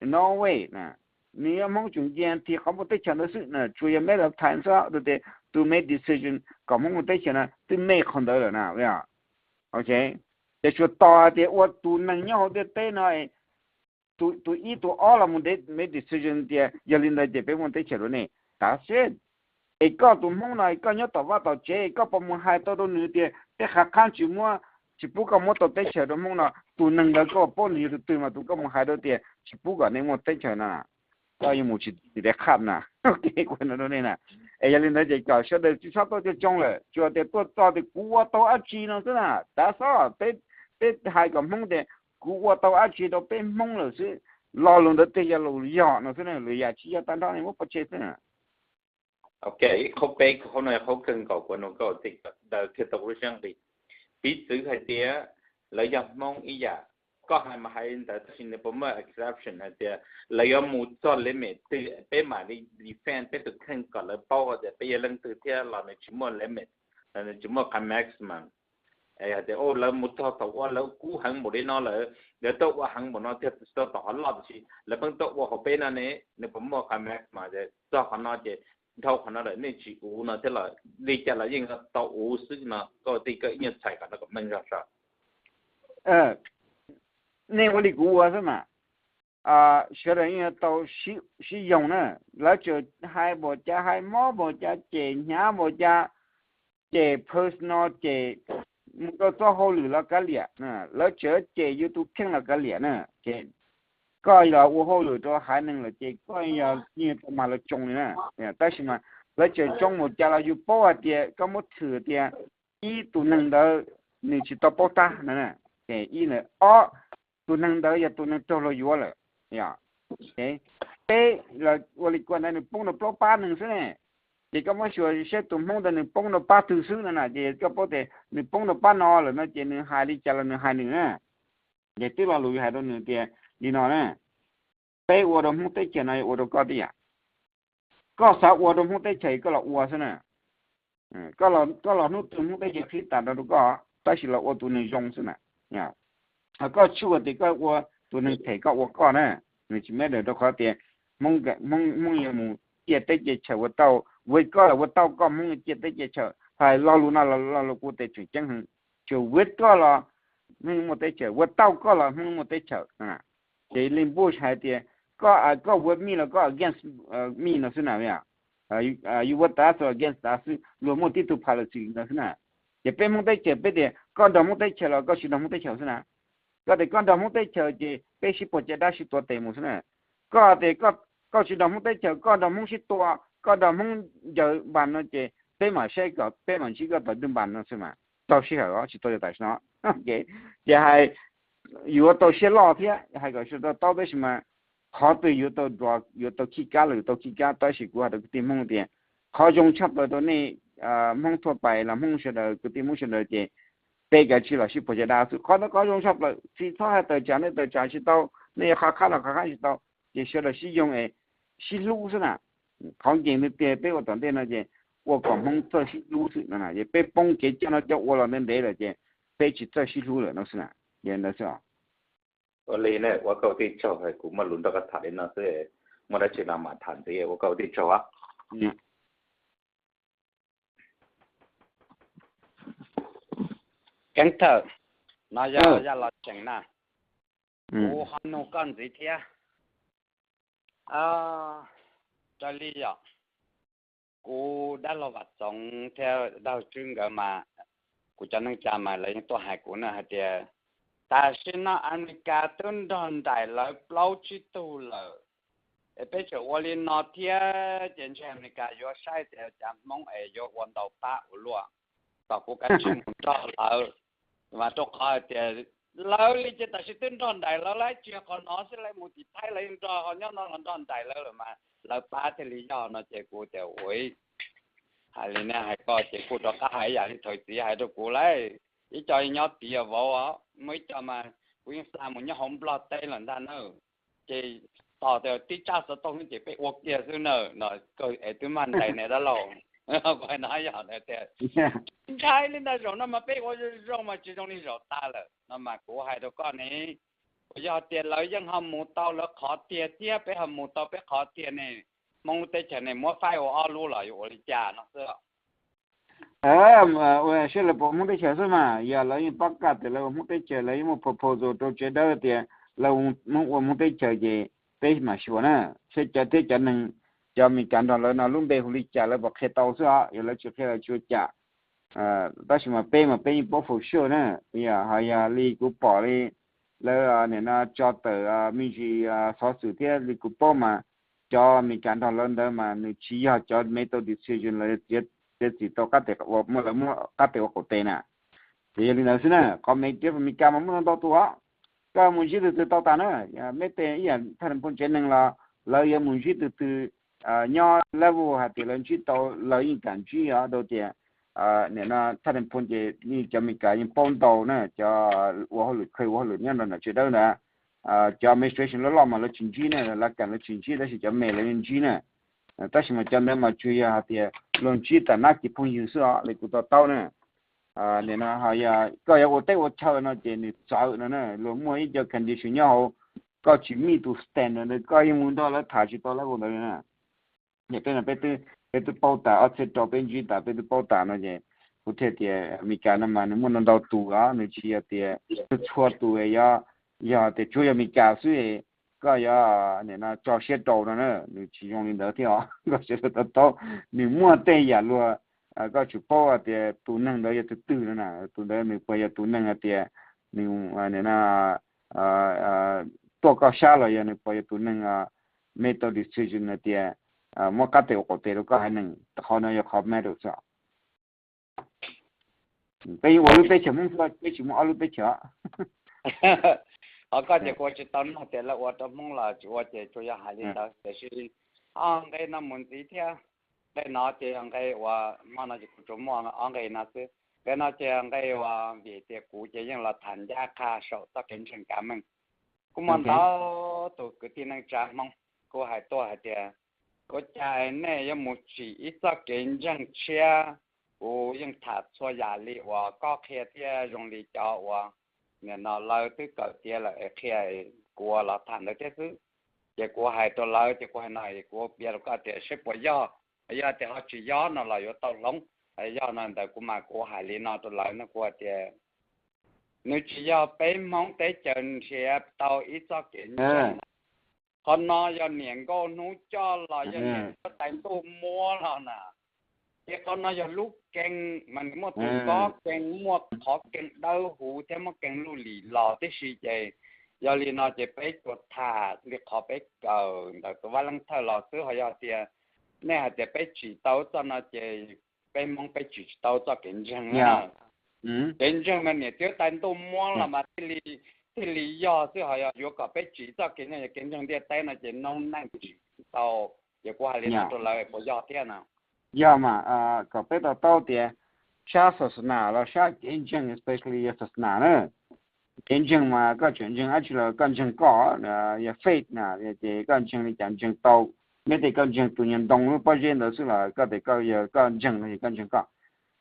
No way. Nws yog Hmoob tseem guarantee qhov muaj teb chaws ntawd xwb na, tsuas yog matter of time xwb tias tus make decision kom Hmoob muaj teb chaws na twb made qhov ntawd lawm na. Ok, ces tsuas tos hais tias ua tus neeg nyob hauv ntiaj teb no, tus ib tus ob los mus make decision tias yog li ntawd ces peb muaj teb chaws rau nej, that's it. Es koj tus Hmoob no koj nyob tom vaj tom tsev, koj puas mus hais tau rau nws tias peb qhab qhab tsis muab, tsis pub koj muab tau teb chaws rau Hmoob no? Tus neeg ntawd koj paub nws yog tus twg mas tus koj mus hais rau tias tsis pub kom nej muaj teb chaws na, koj yuav mus tsis txim teb qhab na. Ok, kuv no rau nej na. Es yog li ntawd ces kom sawv daws tsis txhob tuaj coo coo lawm, tsuas tias tuaj txog tias kuv ua tau dab tsi no xwb na, that's all. Peb, peb hais kom Hmoob tias kuv ua tau dab tsi rau peb Hmoob lawm xwb. Lo lus ntawd thiaj yog lus yog no xwb na, lwm yam tsis yog, tag nrho nej muab pov tseg xwb na. Ok, qhov peb, qhov no yog qhov kawg nkaus kuv nug koj tias daws thiaj tau lub siab nqis. Piv txwv hais tias lawv yog Hmoob ib yam, koj hais mas hais li ntawd tab sis nws puas muaj exception hais tias lawv yuav mus txog limit twg peb mam li defend peb tus kheej kom lawv paub hais tias peb yog leej twg thiab los nws tsis muaj limit, nws tsis muaj qhov maximum. Hais tias lawv mus txog thaum ua lawv kub heev npaum li no lawm, lawv tuaj ua heev npaum no thiaj tsis tau tom qhov loj, tiam sis lawv pheej tuaj ua hauv peb no ne, nws puas muaj qhov maximum txog qhov no ces dhau qhov no lawm nej tsis uv no thiab los li cas los yeej tau uv xwb no, koj ua tij koj ib nyuag txhais kom no kom meej zog saib. Nej ua li kuv ua xwb mas, sawv daws yeej yuav tau sib yoog na. Lawv tseem hais npaum cas, hais mob npaum cas, cem hnyav npaum cas, cem personal, cem mus rau txoj hauj lwm los kav liam, lawv tseem cem yus tus kheej los kav liam na. Ces koj los ua hauj lwm rau haiv neeg lawm ces koj yog yeej tau mag lawv tsoo li na. Tab sis mas lawv tseem tsoo npaum cas los yus paub hais tias koj muab thwm tias ib, tus neeg ntawd nws tsis tau paub tab no, ces ib, ob, tus neeg ntawd yog tus neeg raug luag yuav lawm. Peb, ua li kuv ntawd nws poob rau plaub pab neeg xwb ne, ces koj muab xyuas seb tus Hmoob ntawd nws poob rau pab twg xwb no na, ces koj paub tias nws poob rau pab no lawm no ces nws hais li cas los nws hais nws na. Ces twb lo lus hais rau nws tias li no na, peb ua rau Hmoob teb chaws no ua rau koj tib yam. Koj xav ua rau Hmoob teb chaws koj los ua xwb na. Koj los hnub twg Hmoob teb chaws qhib tas rau koj, tab sis los ua tus neeg zoo xwb na. Koj tsuas tias koj ua tus neeg phem koj ua koj na, nws tsis matter rau qhov tias Hmoob, Hmoob yuav mus ciaj teb ciaj chaw ua tau, ua koj los ua tau koj Hmoob ciaj teb ciaj chaw. Hais lo lus no los lo lus kuv tias tseem ceeb heev, tsuas ua koj los Hmoob muaj teb chaws, ua tau koj los Hmoob muaj teb chaws. Ces li Bush hais tias koj, koj with me los koj against me no xwb na. you with us or against us xwb, luag muaj tib tug policy li ntawd xwb na. Ces peb Hmoob teb chaws peb tias koj nrog Hmoob teb chaws los koj tsis nrog Hmoob teb chaws xwb na. Koj tias koj nrog Hmoob teb chaws ces peb sib puas caj dab sib tuav tes mus xwb na. Koj tias koj tsis nrog Hmoob teb chaws, koj nrog Hmoob sib tua, koj nrog Hmoob ncaws npas no ces peb mam saib kom peb mam ntsib koj tom ntug npas no xwb mas, tau sij hawm os, tsis tau tam sim no. Ces hais yuav tau siab loj thiab hais kom sawv daws taub, tab sis mas qhov twg yuav tau, yuav tau khij kab los yuav tau khij kab, tab sis kuv hais rau kwv tij Hmoob tias qhov zoo tshaj plaws rau nej Hmoob thuaj pais los Hmoob sawv daws, kwv tij Hmoob sawv daws ces peb kav tsij los sib puas caj dab xwb. Qhov ntawd qhov zoo tshaj plaws, tsis txhob hais tawm tsam, nej tawm tsam tsis tau, nej yuav qhov qab los qhov qab tsis tau, ces sawv daws sib yoog es sib hlub xwb na. Qhov nkees tiag tiag peb ua tom ntej no ces ua kom Hmoob txawj sib hlub xwb no na, ces peb poob kev coj no coj ua los ntev ntev lawm ces peb tsis txawj sib hlub lawm no xwb na. Ces ntawd xwb os. Ua li ne, ua koj ua tij tsaug, kuv muaj lus nrog koj tham li no xwb, muaj dab tsi no mam tham ntxiv, ua koj ua tij tsaug. Keeb thawj, no yog Yaj Los Tsees na, kuv ho nug koj ntxiv thiab. Raws li yog kuv dab laug Vam Txoov thiab dab laug Tswb nkawd mas, kuv cov neej tsa mas lawv yeej tuaj hais kuv na hais tias tam sim no Amelikas twb nrog nraim lawv plaub tsib tug lawm, es peb tseem ua li no thiab ces ntshe Amelikas yuav saib tias cas Hmoob es yuav ua ntau pab ua luaj, kom kuv kav tsij mus nrog lawv. Mas rau qhov hais tias lawv li ces tam sim twb nrog nraim lawv lawm, tsis yog qhov no xwb, lawv mus tim Thaib lawv yeej nrog, ho nyob no los nrog nraim lawv lawm mas lawv pab thiaj li yog no ces kuv tias ua hais li nej hais koj ces kuj rov qab hais ib yam li thaum txiv hais rau kuv lawm, ib co nyob tid vauv, muaj ib co mas kuv yeej xa mus nyob hauv Nplog teb lawm ntag na. Ces tos tias tib tsab xov tooj xwb ces peb ua kiag xwb na, no kawg es twb mag nraim ne dab laug. Kuv hais no yog tias ntshai li ntawd, zaum no mas peb ua zoo mas tsis zoo li zaum tas lawm no mas kuv hais rau koj ne, uas yog tias lawv yeej ho mus tau lawv qhov tiag thiab peb ho mus tau peb qhov tiag ne, Hmoob lub teb chaws ne muab faib ua ob lub los yuav ua li cas no xwb. Ua siab lawv pom Hmoob teb chaws xwb mas, yog lawv yeej paub kaj tias lawv ua Hmoob teb chaws, lawv yeej muaj proposal rau tsev dawb tias lawv Hmoob ua Hmoob teb chaws ces peb mam xyuas na. Saib cov thiab cov neeg, cov Amelikas nrog lawv no lub npe hu li cas lawv puas qhia tau xwb os, yog lawv tsis qhia lawv tsis ua cas. Tab sis mas peb mas peb yeej paub for sure na. Yog ho yog li kuv pom li lawv nim no tso tawm me ntsis xov xwm thiab li kuv paub mas cov Amelikas nrog lawv ntawd mas nws tsis yog cov make tau decision los txiav txim tau qab tes, muaj lawv muab qab tes ua qaum tes na. Ces yog li ntawd xwb na, qhov Amelikas mas muaj ntau tus os, koj mus ntsib tus twg tau tas na. Meb tej ib yam thaj phu tsev neeg los lawv yuav mus ntsib tus twg nyob level hais tias lawv ntsib tau lawv yeej kam ntsib os, rau tias nim no thaj phu ces yeej cov Amelikas yeej paub ntau na, cov ua hauj lwm, qhia ua hauj lwm nyob nram tsev dawb ntawd, cov administration loj loj mas lawv tsis ntsib na, lawv kam lawv tsis ntsib, tab sis cov me lawv yeej ntsib na. Tab sis mas cov ntawd mas tsuas yog hais tias luag ntsib tam nab kis phooj ywg xwb os, li kuv to taub na. Nim no ho yog koj yuav ua teb ua chaw no ces nws txawv no na, luag muaj ib co condition nyob hauv, koj tsis meet tus standard ntawd koj yeej mus nrog lawv tham tsis tau level ntawd li na. Peb no peb twb, peb twb paub tas, ob txhiab rau peb ntsib tas peb twb paub tas no ces kuv thiaj tias Amelikas no mas nws muaj ntau ntau tus os, nws tsis yog tias txhua txhua tus yog, yog tias tsuav yog Amelikas xwb koj yuav nim no tso siab rau no na, nws tsis zoo li ntawd thiab os. Koj sawv daws to taub, nws muaj tej yam luag, koj tsum paub tias tus neeg ntawd yog tus twg no na, tus ntawd nws puas yog tus neeg hais tias nws nim no tuaj koj sab los yog nws puas yog tus neeg make tau decision hais tias muab qab tes ua qaum tes rau koj haiv neeg. Qhov no yog qhov matter xwb. Peb yeej ua lub teb chaws Hmoob xwb, peb tsis muaj ob lub teb chaws. Ho koj ces kuv tsis tau nug tias lawv ua rau Hmoob los tsis ua ces tsuas yog hais li ntawd, tiam sis ob nqe no mus ntxiv thiab. Nqe no ces yog nqe uas hmo no ces kuv tsuas muaj ob nqe no xwb. Nqe no ces nqe uas vim tias kuv ces yeej los tham ncaj qha saum txoj kev ntseeg kav meej. Kuj muaj ntau tus kwv tij neej tsa Hmoob kuj hais tuaj hais tias, ua cas nej yuav mus tsim ib txoj kev ntseeg tshiab? Kuv yeej tham txhua yam li uas koj qhia thiab zoo li cov uas nim no lawv twb kawm tiav lawm es qhia, kuv los tham ntawd thiab xwb. Ces kuv hais rau lawv ces kuv hais no es kuv piav rau koj tias seb puas yog, yog tias ho tsis yog no los yuav tau hloov. Yog no ntawd kuv mas kuv hais li no rau lawv no, kuv hais tias nws tsis yog peb Hmoob teb chaws nrhiav tau ib txoj kev ntseeg. Qhov no yog niam nkauj hnub coj los yog niam txiv huab tais ntuj muab los na. Ces qhov no yog lub kees mas nws muaj tus kob kees, muaj qhov kees dawb huv thiab muaj kees luj lim los tib si. Ces yog li no ces peb tsuas tham li qhov peb kawm ntawm tus vaj leej thawj los xwb. Ho yog tias nej hais tias peb tsim tau txoj no ces peb Hmoob peb tsim tsis tau txoj kev ntseeg na. Kev ntseeg mas niam txiv huab tais ntuj muab los mas thiaj li yog xwb. Ho yog yuav kom peb tsim txoj kev ntseeg, yog kev ntseeg ntiaj teb no ces noob neej tsim tsis tau. Ces kuv hais li no rau lawv puas yog thiab no? Yog mas, kom peb to taub tias sab xas nas los sab kev ntseeg, especially yog xas nas na. Kev ntseeg mas koj tseem ntseeg dab tsi los koj ntseeg koj, yog faith na, ces koj ntseeg li cas ntseeg tau. Nyob tias koj ntseeg tus nyuag ntoo lub pob zeb ntawd xwb los koj tias koj yog koj ntseeg no yog koj ntseeg koj.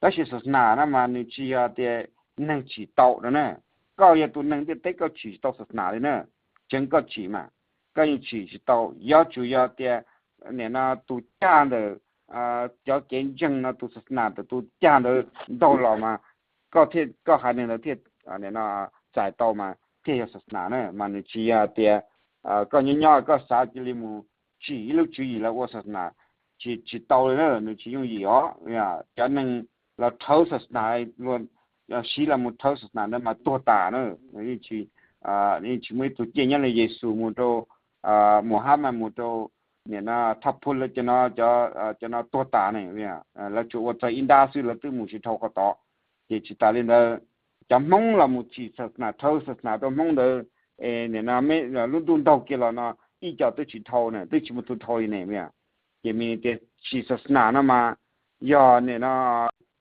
Tab sis xas nas no mas nws tsis yog tias neeg tsim tau no na. Koj yog tus neeg ntiaj teb koj tsim tsis tau xas nas li na. Tseev koj tsim mas, koj yeej tsim tsis tau. Yuav tsum yog tias nim no tus cag ntawm cov kev ntseeg no, tus xas nas ntawm tus cag ntawd ntaug los mas koj thiaj, koj haiv neeg ntawd thiaj nim no txais tau mas thiaj yog xas nas na. Mas nws tsis yog tias koj nyob nyob koj xav cia li mus tsim ib lub tswv yim los ua xas nas, tsis, tsis tau li na, nws tsis yooj yim os. Cov neeg los rhawv xas nas, siv los mus rhawv xas nas ntawd mas tuag tas na. Yeej tsis, yeej tsis muaj ib tug ciaj nyob li Yexus mus rau Muhammad, mus rau nim no Thaj Phul, lawv cov no, cov no tuag tas ne. Lawv tsuas ua txog ib nrab xwb lawv twb mus tsis dhau qhov tod. Ces tsis tas li ntawd, cov Hmoob los mus tsim xas nas, rhawv xas nas rau Hmoob ntawd, es nim no lub ntuj ntaug kiag los no ib co twb tsis dhau na, twb tsis muaj tus dhau li ne. Ces me tias tsim xas nas no mas yog nim no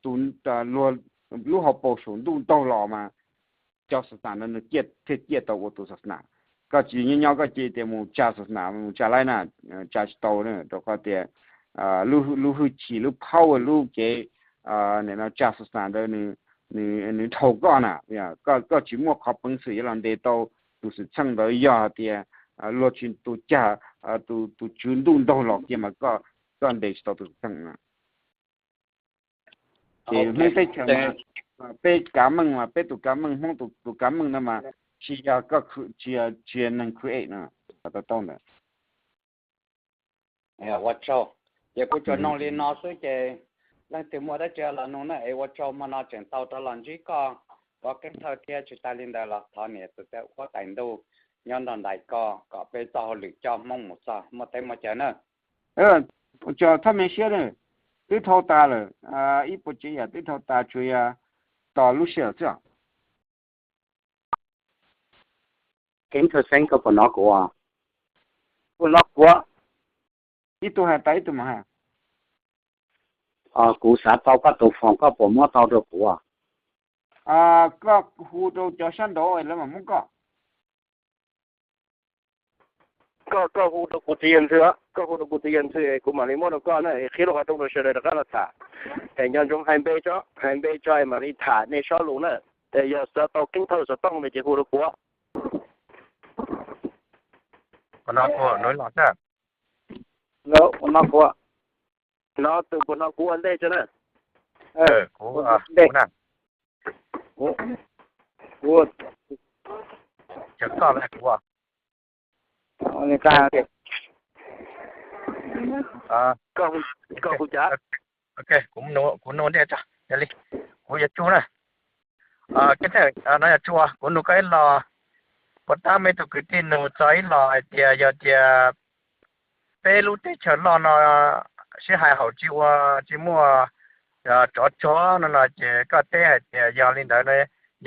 tus, luag lub hauv paus saum ntuj ntaug los mas cov xas nas no nws thiaj ciaj tau ua tus xas nas. Koj tsis nyob nyob koj cia tias mus tsa xas nas, mus tsa laib na, tsa tsis tau na, rau qhov tias lub hwj chim, lub power, lub kev nim no tsa xas nas ntawd nws dhau koj na. Koj tsis muaj qhov peev xwm yuav los ntes tau tus xwm txheej ntawd, yog tias luag tsis, tus cag, tus tswv ntuj ntaug los kiag mas koj ntes tsis tau tus xwm txheej na. Ces Hmoob teb chaws mas peb kav meej mas peb tus kav meej, Hmoob tus kav meej no mas tsis yog koj, tsis yog, tsis yog neeg create no. Tau tau ntawd. Ua tsaug. Ces kuv tsuas nug li no xwb ces leej twg muaj dab tsi los nug na. Es ua tsaug, hmo no tseem tau rov los ntsib koj, Pov Keeb Thawj, thiab tsis tas li ntawd los thov niam txiv huab tais ntuj nyob nrog nraim koj kom peb txoj hauj lwm coj Hmoob mus txog muaj teb muaj chaw na. Ua tsaug thaj me siab na, twb dhau tas lawm, ib puas tsev yam twb dhau tas, tsuas yog tos lub sij hawm xwb. Keeb Thawj Xeeb, koj puas hnov kuv? Kuv hnov kuv. Ib tug hais tas ib tug mam hais. Kuv xav tau koj tus phone, koj puas muab tau rau kuv? Koj hu rau cov sab nraud lawv mam muab koj. Koj, koj hu rau kuv txiv yawg ntxwg, koj hu rau kuv txiv yawg ntxwg kuv mam li muab rau koj na, qhib lub qhov rooj rau sawv daws rov qab los tham. Es nco ntsoov hais npe tso, hais npe tso es mam li tham nej sob lus na. Es yog xav tau Keeb Thawj xov tooj no ces hu rau kuv. Hnov kuv, hnov kuv ua ntej tso na. Kuv, kuv na. Kuv, koj, kuv, koj hu cas? Ok, kuv nug ntej tso, yog li kuv yog Tsuj na. Keeb Thawj, no yog Tsuj, kuv nug koj ib los, puas tab muaj ib tug kwv tij nug txog ib los hais tias yog tias peb lub teb chaws loj no sib hais haum tsis ua, tsis muaj tsov tsog no no ces koj teb hais tias yog li ntawd no,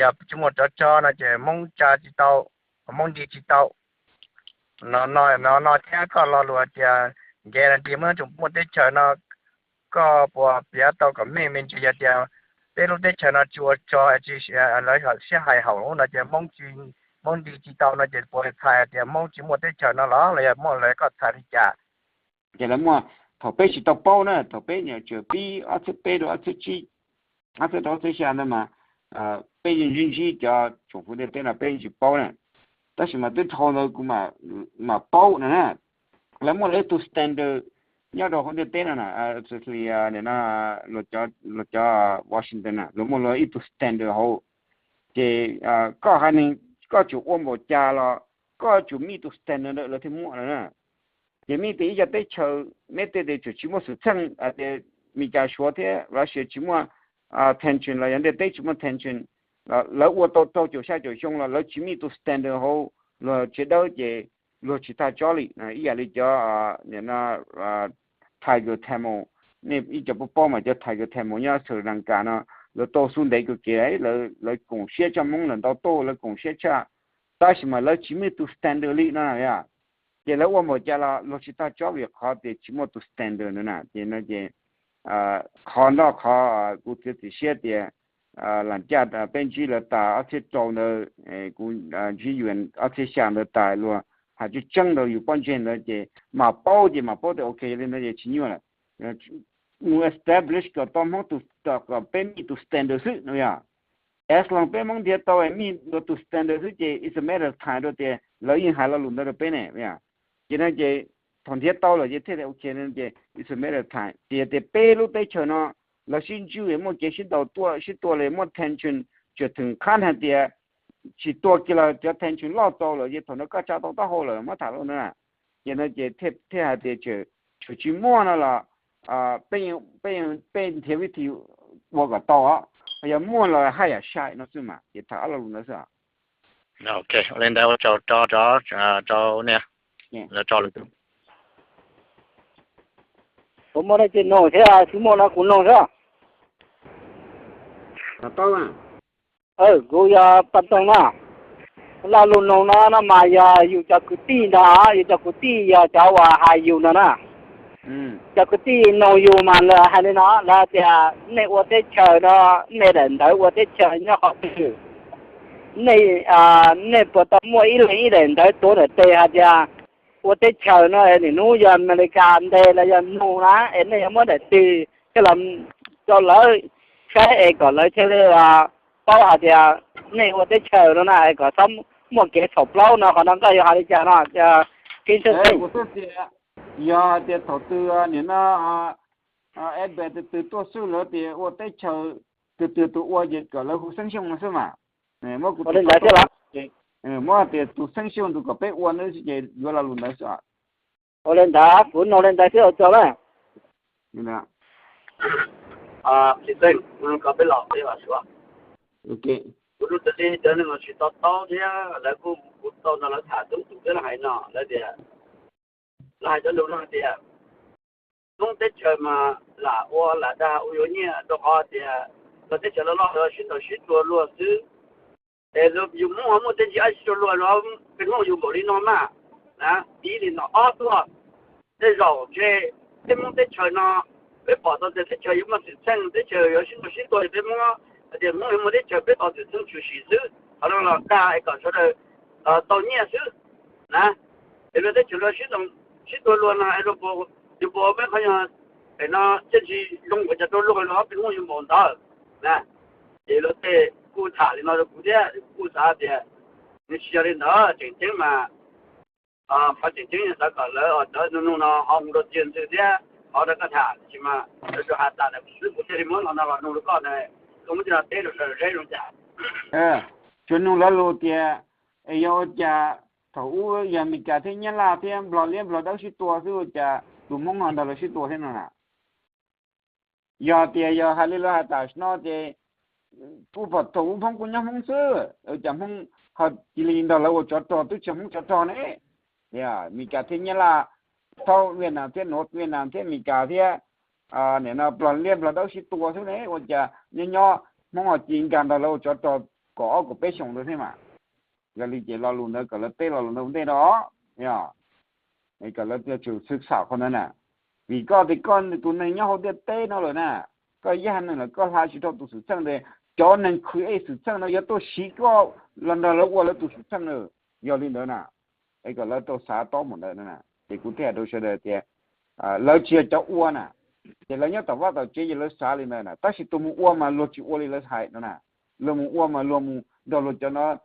yog tsis muaj tsov tsog no ces Hmoob tsa tsis tau, Hmoob nti tsis tau. No no no thiab koj lo lus hais tias guarantee Hmoob tseem muaj teb chaws no, koj puas piav tau kom meej me ntsis, yog tias peb lub teb chaws no tsis ua tsov, tsis, lawv sib hais haum no ces Hmoob tsis, Hmoob nti tsis tau no ces puas txhais tias Hmoob tsis muaj teb chaws no los los yog muaj, los koj txhais li cas? Ces lawv muaj, thaum peb tsis tau paub na, thaum peb nyuam qhuav pib ob txhiab peb rau ob txhiab tsib, ob txhiab rau ob txhiab xya ntawd mas peb yeej ntsib ntsib cov tsoom fwv ntiaj teb no peb yeej tsis paub na. Tab sis mas twb dhau ntawd kuv mam paub no na. Lawv muaj lawv ib tug standard nyob rau hauv ntiaj teb no na, especially nim no los cov Washington na, lawv muaj lawv ib tug standard hauv. Ces koj haiv neeg koj tseem ua npaum cas los koj tsum meet tus standard ntawd lawv thiaj muaj no na. Ces meet ib co teb chaws, neb tej tias tseem tsis muaj xwm txheej hais tias Meskas, Suav thiab Russia tsis muaj tension los yog ntiaj teb tsis muaj tension, lawv ua tau rau caum xya caum xyoo los lawv tsis meet tus standard hauv luag tsev dawb ces luag tsis tag tsob li. Ib yam li cov Tiger Tamil, nej ib co paub paub mas cov Tiger Tamil nyob Sri Lanka no, lawv tau xub ntev kawg kiag, lawv koom siab tshaj Hmoob lawm ntau tuaj, lawv koom siab tshaj, tab sis mas lawv tsis meet tus standard li no na. Ces lawv ua npaum cas los luag tsis tag tsob vim qhov tias tsis muaj tus standard no na. Ces no ces qhov nroj qhov kuv txiav txim siab tias lam caj peb ntsib lawv tas ob txhiab rau ntawd, kuv ntsib yus ob txhiab xya ntawd tas, luag hais tseeb tseeb rau yus pob ntseg ntawd ces mam paub, ces mam paub tias ok li ntawd ces tsis nyuaj lawm. Mus establish kom tau Hmoob tus, kom peb meet tus standard xwb no yog. As long peb Hmoob nrhiav tau meet dua tus standard xwb ces it's a matter of time rau tias lawv yeej hais lo lus ntawd rau peb ne. Ces no ces thaum nrhiav tau lawm ces thiaj li ok, ces it's a matter of time. Tias tias peb lub teb chaws no lawv sib ntsib muaj kev sib ntaus tuaj sib tua li muaj tension, tseem theem qhab hais tias tsis tua kiag los cov tension loj txaus lawm ces thaum no koj tsa tau taub hau lawm muab tham lawm na. Ces no ces thiaj hais tias tseem tsis muaj no los peb, peb nrhiav vib thi ua kom tau, yog muaj los haj yam sai no xwb mas ces tham ob lo lus ntawd xwb. Ok, ua li ntawd ua tsaug rau, rau nej, lawv tso lus. Kuv muaj dab tsi nug thiab, tsis muaj no kuv nug thiab. Kuv yog Paj Toog na. Lo lus nug no no mas yog yus cov kwv tij ntag, yus cov kwv tij yog cov uas hais yus no na. Cov kwv tij nug yus mas lawv hais li no, lawv tias nej ua teb chaws no, nej daim ntawv ua teb chaws nyob qhov twg? Nej, nej puas tau muaj ib leeg ib daim ntawv tuav ntawm tes hais tias ua teb chaws no es nim hnub yog Amelikas ntes los yog nug na, es nej yuav muab daim twg coj los rau lawv saib es kom lawv thiaj li paub hais tias nej ua teb chaws no na, es kom txhob muaj kev txhaum plaub no, qhov no koj yuav hais li cas no? Kev ntseeg, yog hais tias thaum twg nim no Apple tus twg tuaj xwb lawv tias ua teb chaws, tus twg tus ua ces kom lawv hu xeeb xyooj no xwb mas. Muab kuv tus, muab tias tus xeeb xyooj tus kom peb ua ntawd xwb ces yuav lo lus ntawd xwb. Ua li ntawd kuv nug li ntawd xwb ua tsaug na. Tsis txeeb, kom peb los peb los suav. Kuv nug tas li cov neeg los tsis to taub thiab lawv kuj, kuv tau nrog lawv tham toob tus thiab lawv hais no, lawv tias, lawv hais cov lus no hais tias Hmoob teb chaws mas lam ua lam dag ua yuav nyiaj rau qhov tias luag teb chaws loj loj lawv sib ntaus sib tua luag xwb. Es yus Hmoob ho muaj teb chaws sib tua luag los peb Hmoob yus npaum li no mas, na, ib li no. Ob tuaj, tej zaum ntshe peb Hmoob teb chaws no, peb pom tau tias teb chaws yuav muaj xwm txheej, teb chaws yuav sib ntaus sib tua, peb Hmoob hais tias Hmoob yuav muaj teb chaws peb tos xwm txheej tshwm sim xwb, qhov no los dag es kom sawv daws tau nyiaj xwb na. Es luag teb chaws luag sib ntaus sib tua luag no es luag puas, yus puas ua peb qhov nyuag pem no thiaj tsis zoo ua cas rau luag, luag ob peb Hmoob yuav npaum ntawd na. Ces luag tej kuj tham li no rau kuv thiab, kuv kuj xav tias nws tsis yog li ntawd, tseem ceeb mas qhov tseem ceeb yog xav kom lawv cov nug nug no ho mus rau txiaj ntsig thiab qhov rau koj tham, tab sis mas lawv tsuas has tas ntawd xwb, kuv thiaj li muab qhov no los nug rau koj na, koj muab coj los teb rau sawv daws saib zoo cas. Tsuas nug lawv lus tias, es yog ua cas thaum ub yog Meskas thiab Nyab Laj thiab Nplog liab Nplog dawb sib tua xwb ua cas tus Hmoob ho nrog lawv sib tua thiab no na? Yog tias yog hais li lawv hais tam sim no ces kuj pom thaum ub Hmoob kuj nyob Hmoob xwb, ua cas Hmoob ho cia li nrog lawv ua tsov rog, twb tsis yog Hmoob tsov rog ne? Meskas thiab Nyab Laj, thaum Vietnam thiab North Vietnam thiab Meskas thiab nim no Nplog liab Nplog dawb sib tua xwb ne, ua cas nyob nyob Hmoob ho cia li nkag nrog lawv ua tsov rog kaum ob kaum peb xyoos ntawd thiab mas? Yog li ces lo lus ntawd kom lawv teb lo lus ntawd ua ntej no, yog kom lawv tsum xwm xam qhov ntawd na. Vim koj tias koj tus neeg nyob hauv ntiaj teb no lawm na, koj yog neeg lawm koj hla tsis tau tus xwm txheej ntawd, cov neeg create xwm txheej no yuav tuaj siv koj los nrog lawv ua lawv tus xwm txheej na. Yog li ntawd na, es kom lawv tau xav tob mus ntawd na. Ces kuv thiaj hais rau sawv daws tias lawv tsis yog cov ua na, ces lawv nyob tom vaj tom tsev ces lawv xav li ntawd na, tab sis tus mus ua mas luag tsis ua li lawv hais no na. Luag mus ua mas luag mus nrog luag cov no,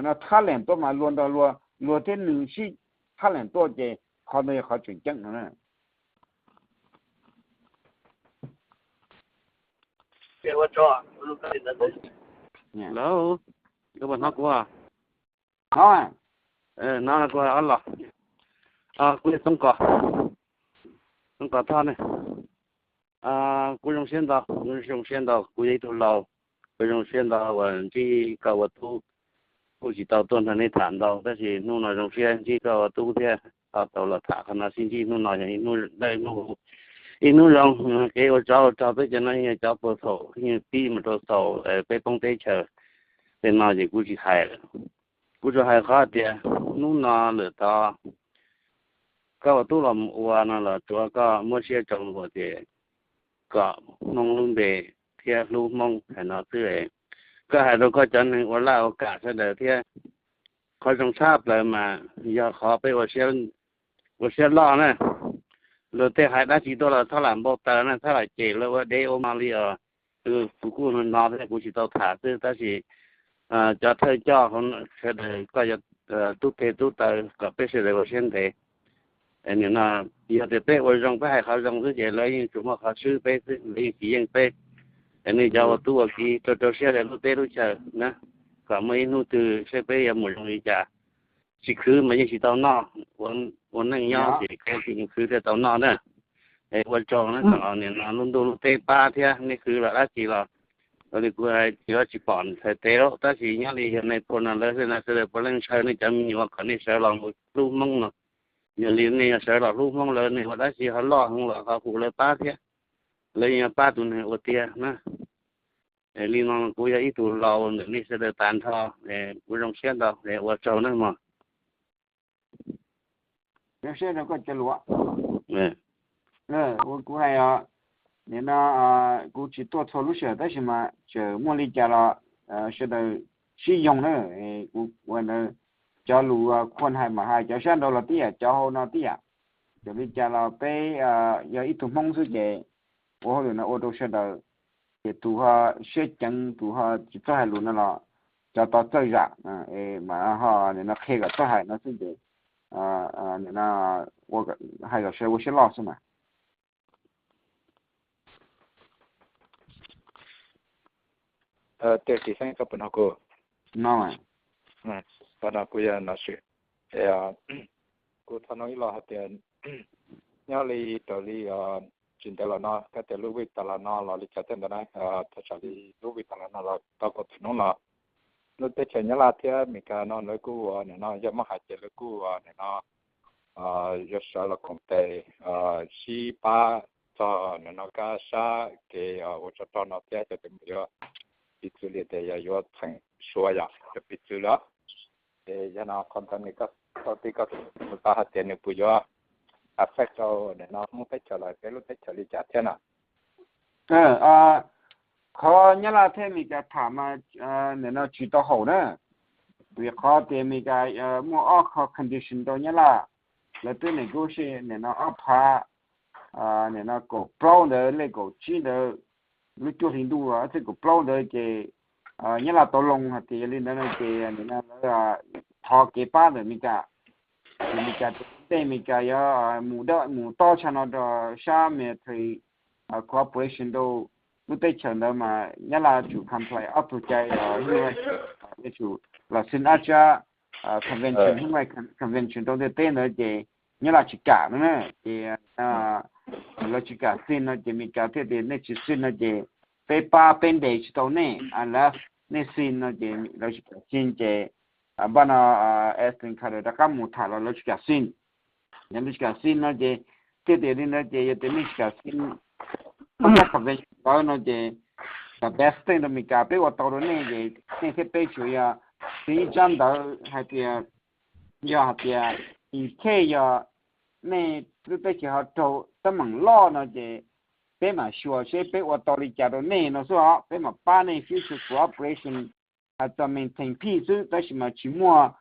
no thab leem tuaj mas luag nrog luag, luag thiab nws sib thab leem tuaj ces qhov ntawd yog qhov tseem ceeb no na. Lawv, koj puas hnov kuv? Hnov. No kuv hais ob los. Kuv yog Toob Kos, Toob Kos Thoj ne. Kuv zoo siab ntau, kuv zoo siab ntau, kuv yog ib tug laus, kuv zoo siab ntau uas ntsib koj ua tub. Kuj tsis tau tuaj nrog nej tham ntau tab sis hnub no zoo siab ntsib koj ua tub thiab ho tau los tham qhov no. Sib ntsib hnub no yog ib hnub dawb hnub huv, ib hnub zoo. Kev ua tsov ua rog peb cov no yog cov puag thaum pib mus rau thaum peb poob teb chaws tej no ces kuv tsis hais lawm. Kuv tsuas hais qhov tias hnub no lawm tod koj ua tub los mus ua no los tsuav koj muab siab rau ua tias kom Hmoob lub npe thiab hlub Hmoob hais no xwb. Koj hais rau koj cov neeg ua laj ua kam sawv daws thiab. Qhov zoo tshaj plaws mas yog qhov peb ua siab loj na. Luag tej hais dab tsi tuaj los txhob lam npau taws na, txhob lam cem luag ua deb ua mov li os. Kuv kuj hnov thiab kuv tsis tau tham xwb tab sis cov thawj coj sawv daws koj yog tub teg tub taw kom peb sawv daws ua siab ntev. Nim no yog tias peb ua zoo, peb hais qhov zoo xwb ces lawv yeej tsuas muaj qhov swb peb xwb, lawv yeej tsis yeej peb. Nej cov ua tub ua kiv rau rau siab rau lub teb lub chaw na, kom muaj ib hnub twg saib peb yuav mus zoo li cas. Tsis khwv mas yeej tsis tau noj, ua neej nyob ces khwv thiaj tau noj na. Ua tsaug na, nim no lub ntuj lub teb pab thiab, nej khwv los dab tsi los, li kuv hais tsis pom ntxhais tes lawm tab sis nyob li yog nej pua no lawv xwb no sawv daws puav leej ntshaw nej cov me nyuam kom nej sawv los hlub Hmoob no. Yog li nej yog sawv los hlub Hmoob lawm nej ua dab tsi ho loj heev los ho hu lawv pab thiab, lawv yeej yuav pab tus neeg ua tiag na. Li no kuv yog ib tug laus ntawm nej sawv daws tas nrho, kuv zoo siab ntau, ua tsaug na mog. Zoo siab rau koj cov lus. Kuv hais os, nim no kuv tsis tuaj txhua lub sij hawm tab sis mas txawm muaj li cas los sawv daws sib yoog na. Kuv ua ntawd cov lus khuam hais mas hais cov sab nraud los tib yam, cov hauv no tib yam. Txawm li cas los peb yog ib tug Hmoob xwb ces ua hauj lwm no ua rau sawv daws, ces tus ho siab ceev tus ho tsis txawj hais lus no los cov tod txawj zam, mas ho nim no qhia kom txawj hais no xwb ces nim no hais kom sawv ua siab loj xwb mas. Tiaj Tsis Xeeb, koj puas hnov kuv? No, kuv yog Nom Swm. Kuv thov nug ib los hais tias nyob li raws li tsis ntev los no koj tias lub vij tas los no los li cas thiab ntawd na, thaj tsam li lub vij tas los no los tau kom txog hnub no lub teb chaws Nyab Laj thiab Amelikas no lawv kuj ua nim no yog muab hais tias lawv kuj ua nim no yuav sawv los koom tes sib pab txog nim no kab sab kev ua tsov rog no thiab cov tus mus yuav piv txwv li tias yog yuav txheem Suav yom, yuav piv txwv li os. Ces yog no qhov ntawd nws koj tau tib koj mus tau hais tias nws puas yuav affect rau nim no Hmoob teb chaws los peb lub teb chaws li cas thiab na? Qhov Nyab Laj thiab Amelikas tham mas nim no tsis tau haum na, vim qhov tias Amelikas muaj ob qho condition rau Nyab Laj. Lawv twb negotiate nim no ob phav, nim no kaum plaub ntawd lej kaum tsib ntawd, lub cuaj hli ntuj ob txhiab kaum plaub ntawd ces Nyab Laj tau loo hais tias yog li ntawd no ces nim no lawv thov kev pab ntawm Amelikas. Ces Amelikas tej Amelikas yuav mus tob tshaj no rau sab military cooperation rau lub teb chaws ntawd mas Nyab Laj tsum comply ob tug cai human rights, yuav tsum los sign ob tsab convention, human rights convention rau ntiaj teb ntawd ces Nyab Laj tsis kam no na. Ces lawv tsis kam sign no ces Amelikas thiaj tias nej tsis sign no ces peb pab peb ntes tsis tau nej, unless nej sign no ces lawv tsis kam sign ces npaj no Ashton Carter rov qab mus tham los lawv tsis kam sign. Yog lawv tsis kam sign no ces thiaj tias li ntawd ces yog tias nej tsis kam sign ob tsab convention ntawd no ces the best thing rau Amelikas peb ua tau rau nej ces nej thiab peb tsuas yog sign ib tsab ntawv hais tias yog hais tias in case yog nej lub teb chaws ho raug teeb meem loj no ces peb mam xyuas seb peb ua tau li cas rau nej no xwb os, peb mam pab nej future cooperation hais txog maintain peace xwb tab sis mas tsis muaj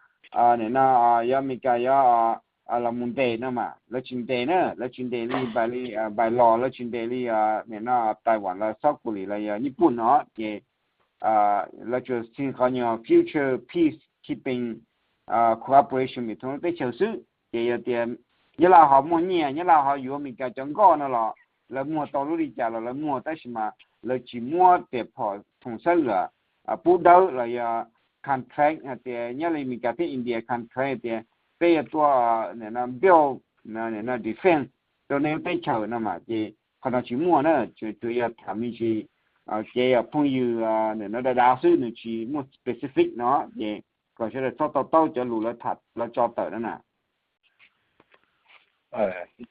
nim no yog Amelikas yuav los mus ntes no mas lawv tsis ntes na, lawv tsis ntes li by, li by law, lawv tsis ntes li nim no Taiwan los South Korea los yog Nyij Pooj no ces lawv tsuas sign qhov nyuag future peacekeeping cooperation me thoob lub teb chaws xwb. Ces yog tias Nyab Laj ho muaj nyiaj, Nyab Laj ho yuav Amelikas cov nkoj no los lawv muag tau lub li cas los lawv muag tab sis mas lawv tsis muab riam phom thoom xab lwm pub dawb los yog contract hais tias nyob li Meskas thiab India contract hais tias peb yuav tuaj nim no build nim no defense rau nej lub teb chaws no mas ces qhov no tsis muaj na. Tsuas yog tham me ntsis kev phooj ywg nim no dav dav xwb, nws tsis muaj specific no ces kom sawv daws txhob to taub cov lus lawv tham lawv tso tawm no na.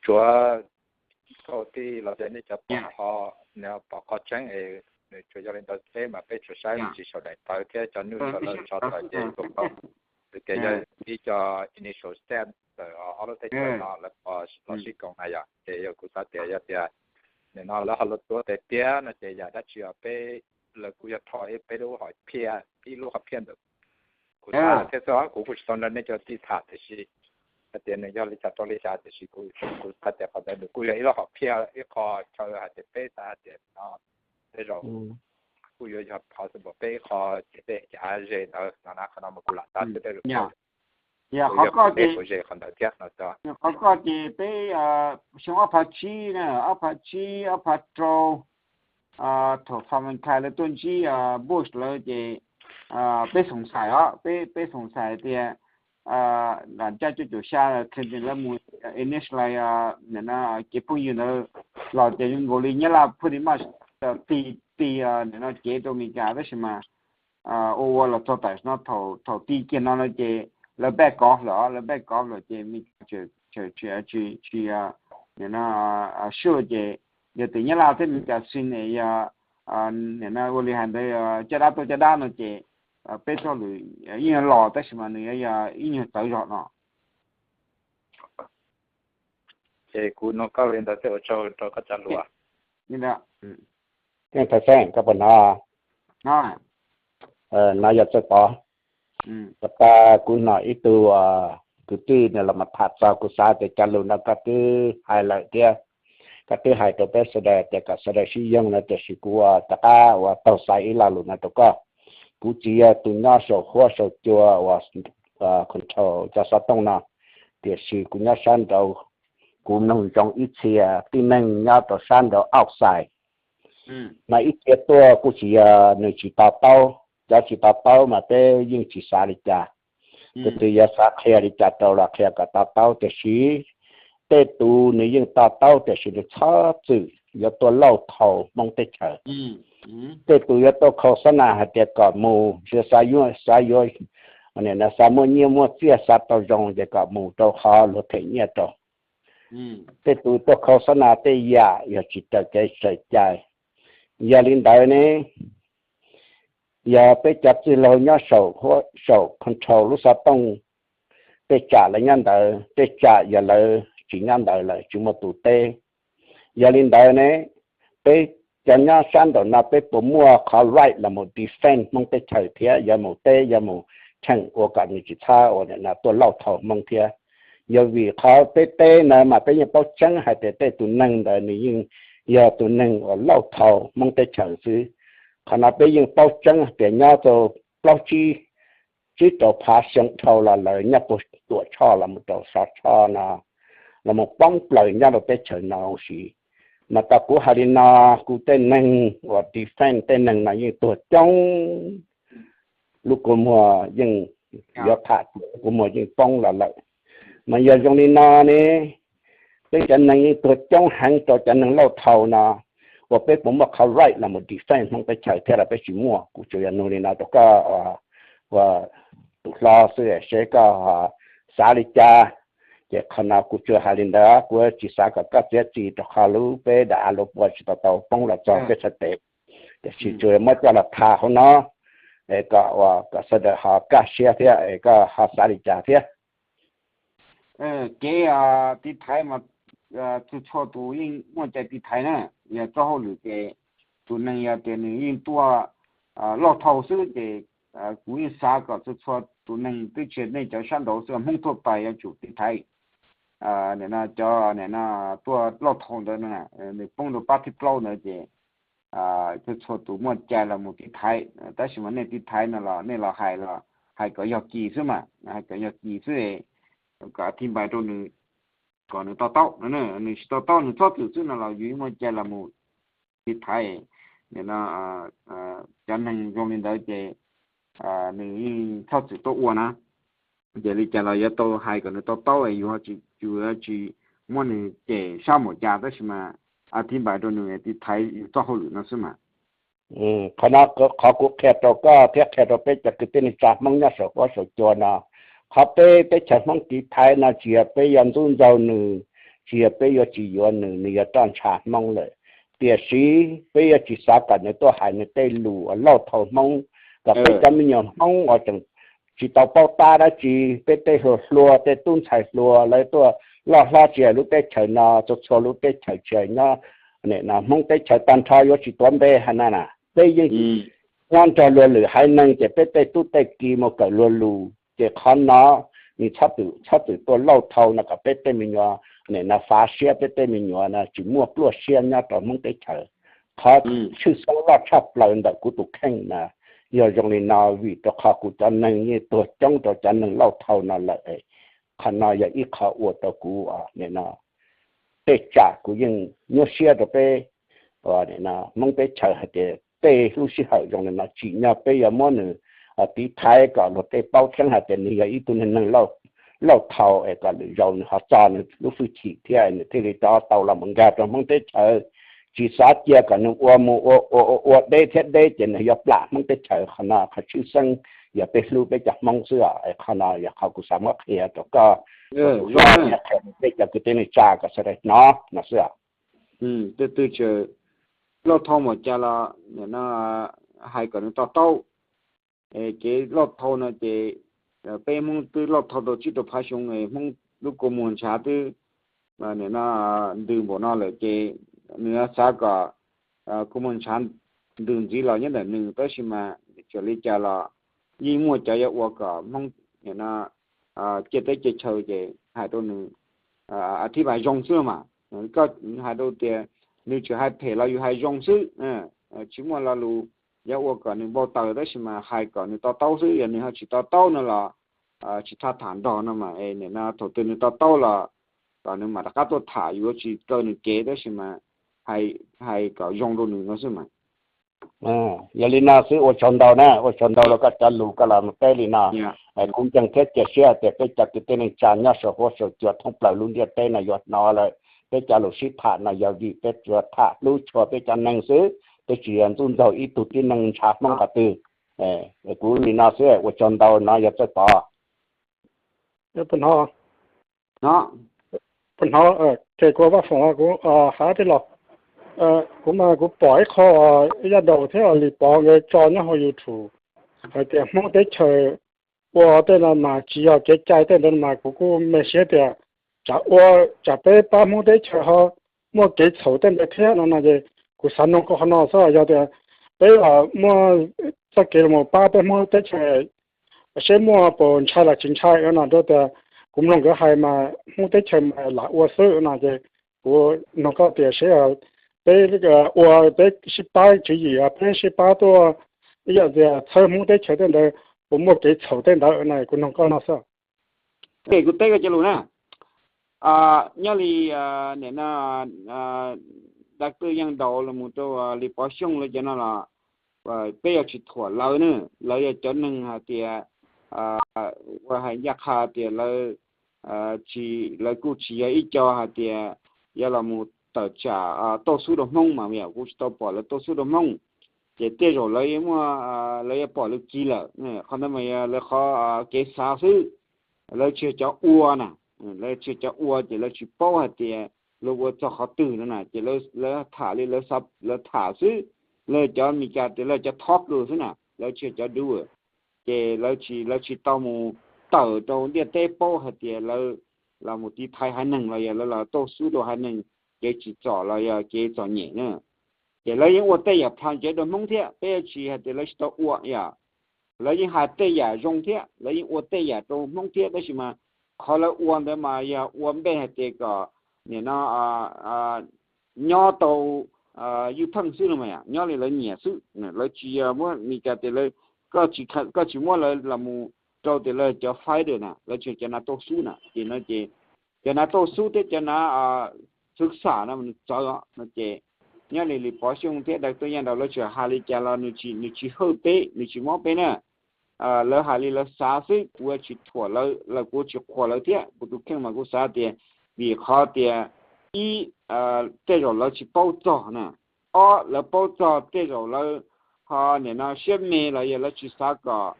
Tsuav tij los tias nej cov pom qhov, pom qhov tseeb es nws tsuas yog li ntawd xwb mas peb tsuas saib me ntsis saum daim tawv thiab cov news lawv tso tawm ces kuv paub tias yog ib co initial step ntawm ob lub teb chaws no lawv los sib koom na yom. Ces yog kuv xav tias yog tias nim no lawv ho los tuav tes tiab no ces yam dab tsi os peb, lawv kuj yog rho ib peb lub hom phiaj, ib lub hom phiaj ntawm kuv xav thiab xwb. Kuv kuj tsis tau nrog nej cov tij tham tiam sis hais tias nws yog li cas rau li cas tiam sis kuv xav tias qhov ntawd nws kuj yog ib lub hom phiaj ib qho chaw hais tias peb xav hais tias no tej zaum kuj yuav yog possible peb ib qho ces tej cav ze ntawd no na. Qhov no mas kuv lam xav thiab tej zaum yog qhov koj ces, qhov koj ces peb xyoo ob phav tsib na, ob phav tsib ob phav rau thaum Family Car lawv tuaj ntsib Bush lawv ces peb xoom xais os, peb peb xoom xais tias nram caj cuaj caum xya Clinton lawv mus initiate nim no kev phooj ywg ntawd los ces zoo nkaus li Nyab Laj pretty much tig tig nim no kev rau Amelikas tab sis mas ua ua los txog tam sim no thaum tig kiag no no ces lawv back off lawm, lawv back off lawm ces Amelikas tseem tsis tsis nim no sure ces yog tias Nyab Laj thiab Amelikas sin es yog nim no ua li hais ntawd caj dab tuaj caj dab no ces peb txoj lwm yeej yuav los tab sis mas nws yuav yog ib nyuag tawv zog no. Ces kuv nug koj li ntawd thiab ua tsaug rau koj cov lus. Thaj Xeeb, koj puas hnov? No yog Txawj Pov. Puas tas kuv hnov ib tug kwv tij nws los mas tham txog, kuv xav tias cov lus no koj twb hais lawm thiab, koj twb hais rau peb sawv daws tias kom sawv daws sib yoog no tiam sis kuv rov qab uas taug xaiv ib lo lus no rau koj. Kuv tsis yog tus nyob saum huab saum cua uas control cov xov tooj no, tiam sis kuv nyob sab nraud, kuv mloog ntsoov ib txhia tib neeg nyob rau sab nraud outside mas ib txhia tuaj kuj tsis yog nws tsis to taub, cov tsis to taub mas peb yeej tsis xav li cas. Tus twg yuav xav qhia li cas rau los qhia kom to taub, tiam sis tej tus nws yeej to taub tiam sis nws txhob txwm yuav tuaj lauj thau Hmoob teb chaws. Tej tus yuav tuaj khau xab nas hais tias kom mus, xav yuav, xav yuav, xav muaj nyiaj muaj txiaj, xav tau zoo ces kom mus rau qhov luag them nyiaj rau. Tej tus tuaj khau xab nas tej yam yog tsis raws kev raws cai. Yog li ntawd ne, yog peb cov txwj laug nyob saum, saum control lub xov tooj, tej tsam lawv nyob ntawd, tej tsam yog lawv tsis nyob ntawd lawm tsis muaj tus teb. Yog li ntawd ne, peb cov nyob sab nraum no peb puas muaj qhov right los mus defend Hmoob teb chaws thiab yuav mus teb yuav mus cheem ua kom nws tsis txhob ua nim no tuaj lauj thau Hmoob thiab? Yog vim qhov peb teb na mas peb yeej paub tseeb hais tias tej tus neeg ntawd nws yeej yog tus neeg uas lauj thau Hmoob teb chaws xwb. Qhov no peb yeej paub tseeb tias nyob rau plaub tsib, tsib rau phav xyoo dhau los lawv nyob puag Tuam Tshoj los mus rau Sov Tshoj no, los mus poob plaws nyob rau teb chaws no huv si. Mas tau kuv hais li no, kuv tej neeg uas defend tej neeg no yeej tuag coob, lub kua muag yeej yuav tham, lub kua muag yeej poob los lawm. Mas yog zoo li no ne, peb cov neeg yeej tuag coob heev rau cov neeg lauj thau no, uas peb puas muaj qhov right los mus defend Hmoob teb chaws thiab los peb tsis muaj? Kuv tsuas yog nug li no rau koj ua tus hlob xwb seb koj xav li cas. Ces qhov no kuv tsuas hais li ntawd, kuv tsis xav kom koj txiav txim rau qhov lub peb daim av lub pua tsis tau tau poob los txog peb sawv tes, tiam sis tsuas muab coj los tham hauv no es kom, kom sawv daws ho kaj siab thiab es koj ho xav li cas thiab. Kev tiv thaiv mas txhua txhua tus yeej muaj cai tiv thaiv na. Yog txoj hauj lwm ces tus neeg yog tias nws yeej tuaj lauj thau xwb ces kuv yeej xav kom txhua txhua tus neeg twb tsis yog nej cov sab nraud xwb, Hmoob thuaj pais yuav tsum tiv thaiv nim no cov nim no tuaj lauj thau ntawd no, nws poob rau pab thib plaub ntawd ces txhua txhua tus muaj cai los mus tiv thaiv. Tab sis mas nej tiv thaiv no los nej los hais los hais kom yog kis xwb mas, hais kom yog kis xwb, kom thib npais rau nws, kom nws to taub. Nws tsis to taub, nws txhob txwm xwb no los yus yeej muaj cai los mus tiv thaiv. Nim no cov neeg zoo li ntawd ces nws yeej txhob txwm tuaj ua na. Ces li cas los yuav tau hais kom nws to taub, yuav tsis, yuav tsis muab nws cem sab npaum cas, tab sis mas a thib npais rau nws tiv thaiv yus txoj hauj lwm no xwb mas. Qhov no, qhov kuv qhia rau koj thiab qhia rau peb cov kwv tij neej tsa Hmoob nyob saum huab saum cua no, qhov peb teb chaws Hmoob tiv thaiv no tsis yog peb yuav ntxub ntxaug nws, tsis yog peb yuav tsis yuav nws, nws yog roj ntsha Hmoob lawm. Tiam sis peb yuav tsis xav kom nws tuaj hais nws tej lus lauj thau Hmoob, kom peb cov me nyuam Hmoob uas tseem tsis tau paub tab dab tsi, peb tej hluas hluas, tej tub ntxhais hluas lawv tuaj loj hlob tsis hais lub teb chaws no, txhua txhua lub teb chaws tsis hais nyob nim no Hmoob teb chaws tag nrho yuav tsis tuav npe hais na na. Peb yeej nyob nrog luag lwm haiv neeg ces peb tej tub tej ki mus kawm luag lus, ces qhov no nws txhob txwm, txhob txwm tuaj lauj thau no kom peb tej me nyuam nim no fav siab, peb tej me nyuam no tsis muaj pluaj siab nyob rau Hmoob teb chaws. Qhov tshwj xeeb loj tshaj plaws ntawm kuv tus kheej na, yog zoo li no vim rau qhov kuv cov neeg yeej tuag coob rau cov neeg lauj thau no lawm. Qhov no yog ib qho ua rau kuv nim no tej tsam kuv yeej nyuaj siab rau peb Hmoob teb chaws hais tias tej lub sij hawm zoo li no tsim nyog peb yuav muab nws tiv thaiv kom luag tej paub tseeb hais tias nws yog ib tug neeg lauj thau es kom lwm zaus nws ho txo nws lub hwj chim thiab nws thiaj li rov tau los mus nkag rau Hmoob teb chaws. Tsis xav cia kom nws ua mus ua ua ua deb thiab deb ces nws yuav plam Hmoob teb chaws. Qhov no qhov tshwj xeeb yog peb hlub peb cov Hmoob xwb os. Qhov no yog qhov kuv xav muab qhia rau koj, kuv qhia rau peb cov kwv tij neej tsa kom sawv daws hnov no xwb os. Tej twg tseem lauj thau npaum cas los nim no hais kom nws to taub. Kev lauj thau no ces peb Hmoob twb lauj thau tau tsib rau phav xyoo, Hmoob lub kua muag ntshav twb nim no ntws npaum no lawm ces nws xav kom kua muag ntshav ntws ntxiv los nyob ntawm nws, tab sis mas txawm li cas los yeej muaj cov yuav ua kom Hmoob nim no ciaj teb ciaj chaw ces hais rau nws a thib npais zoo xwb mas. Koj hais rau tias nws tseem hais phem los yus hais zoo xwb, tsis muaj lo lus yuav ua kom nws npau taws, tab sis mas hais kom nws to taub xwb. Yog nws ho tsis to taub no los tsis txhob tham nrog no mas, nim no thaum twg nws to taub los kom nws mam rov qab tuaj tham, yuav tsis kaw nws kev, tab sis mas hais kom zoo rau nws no xwb mas. Yog li no xwb, ua tsaug ntau na, ua tsaug ntau rau koj cov lus koj los mus teb li no. Kuv ntseeg thiab cia siab hais tias peb cov kwv tij neej tsa nyob saum huab saum cua thoob plaws lub ntiaj teb no yuav hnov lawm. Peb cov lus sib tham no yog vim peb yuav tham hlub tshua peb cov neeg xwb, peb tsis yog ntxub ntxaug ib tug tib neeg ntshav Hmoob qhov twg. Kuv li no xwb, ua tsaug ntau, no yog Txawj Pov. Hnov, ces kuv Vaj Foom, kuv hais tij los, kuv mas kuv pom ib qho Yaj Daus thiab Lis Pov nkawd tso nyob hauv YouTube hais tias Hmoob teb chaws ua tej no mas tsis yog kev cai tej ntawd mas kuv kuj me siab tias tsam ua, tsam peb pab Hmoob teb chaws ho muaj kev txhaum tej ntawd thiab no no ces kuv xav nug koj qhov no xwb, yog tias peb muaj txoj kev los pab peb Hmoob teb chaws seb muaj puas ntshai los tsis ntshai no no, rau tias kuv mloog nkawd hais mas Hmoob teb chaws mas lam ua xwb no ces kuv nug koj tias seb peb ua, peb sib pab tswv yim, peb sib pab tuaj ib yam tias txhawb Hmoob teb chaws tej ntawd puas muaj kev txhaum tej ntawd no, kuv nug koj no xwb. Kuv teb koj cov lus na, nyob li nim no Doctor Yaj Daus los mus rau Lis Pov Xyooj lawv cov no los peb yuav tsis thuam lawv na. Lawv yog cov neeg hais tias ua hais ncaj qha tias lawv tsis, lawv kuj tsis yog ib co hais tias yuav los mus tawm tsam tuaj xub rau Hmoob mas, kuv tsis tau pom lawv tuaj xub rau Hmoob. Ces tej zaum lawv yuav muaj, lawv yuav pom lawv kiv lawm, qhov ntawd mas yog lawv qhov kev xav xwb. Lawv tsis yog cov ua na, lawv tsis yog cov ua ces lawv tsis paub hais tias lawv ua txog qhov twg no na, ces lawv tham li lawv tham xwb. Lawv cov Meskas tias lawv cov talker xwb na, lawv tsis yog cov doer. Ces lawv tsis, lawv tsis tau mus tawm rau ntiaj teb paub hais tias lawv los mus tiv thaiv haiv neeg los yog lawv los tuaj xub rau haiv neeg kev tsim txom los yog kev txom nyem na. Ces lawv yeej ua tej yam phaj ntsev rau Hmoob thiab, peb tsis hais tias lawv tsis tau ua yom. Lawv yeej hais tej yam zoo thiab, lawv yeej ua tej yam rau Hmoob thiab, tab sis mas qhov lawv ua ntawd mas yog ua npej hais tias kom nim no nyob tau ywj pheej xwb no mas, nyob li lawv nyiam xwb. Lawv tsis yog muab Meskas tias, koj tsis muab lawv los mus rau tias lawv cov fighter na, lawv tsis yog cov nav tuaj xub na, ces no ces cov nav tuaj xub thiab cov nav xwv xam no nws txawv os no ces nyob li Lis Pov Xyooj thiab Doctor Yaj Daus lawv tseem hais li cas los nws tsis hwj peb, nws tsis mob peb na. lawv hais li lawv xav xwb, kuv tsis thuam lawv los kuv tsis qhuas lawv thiab. Kuv tus kheej mas kuv xav tias vim qhov tias ib, tej zaum lawv tsis paub txog na, ob lawv paub txog tej zaum lawv ho nim no siab me los yog lawv tsis xav kom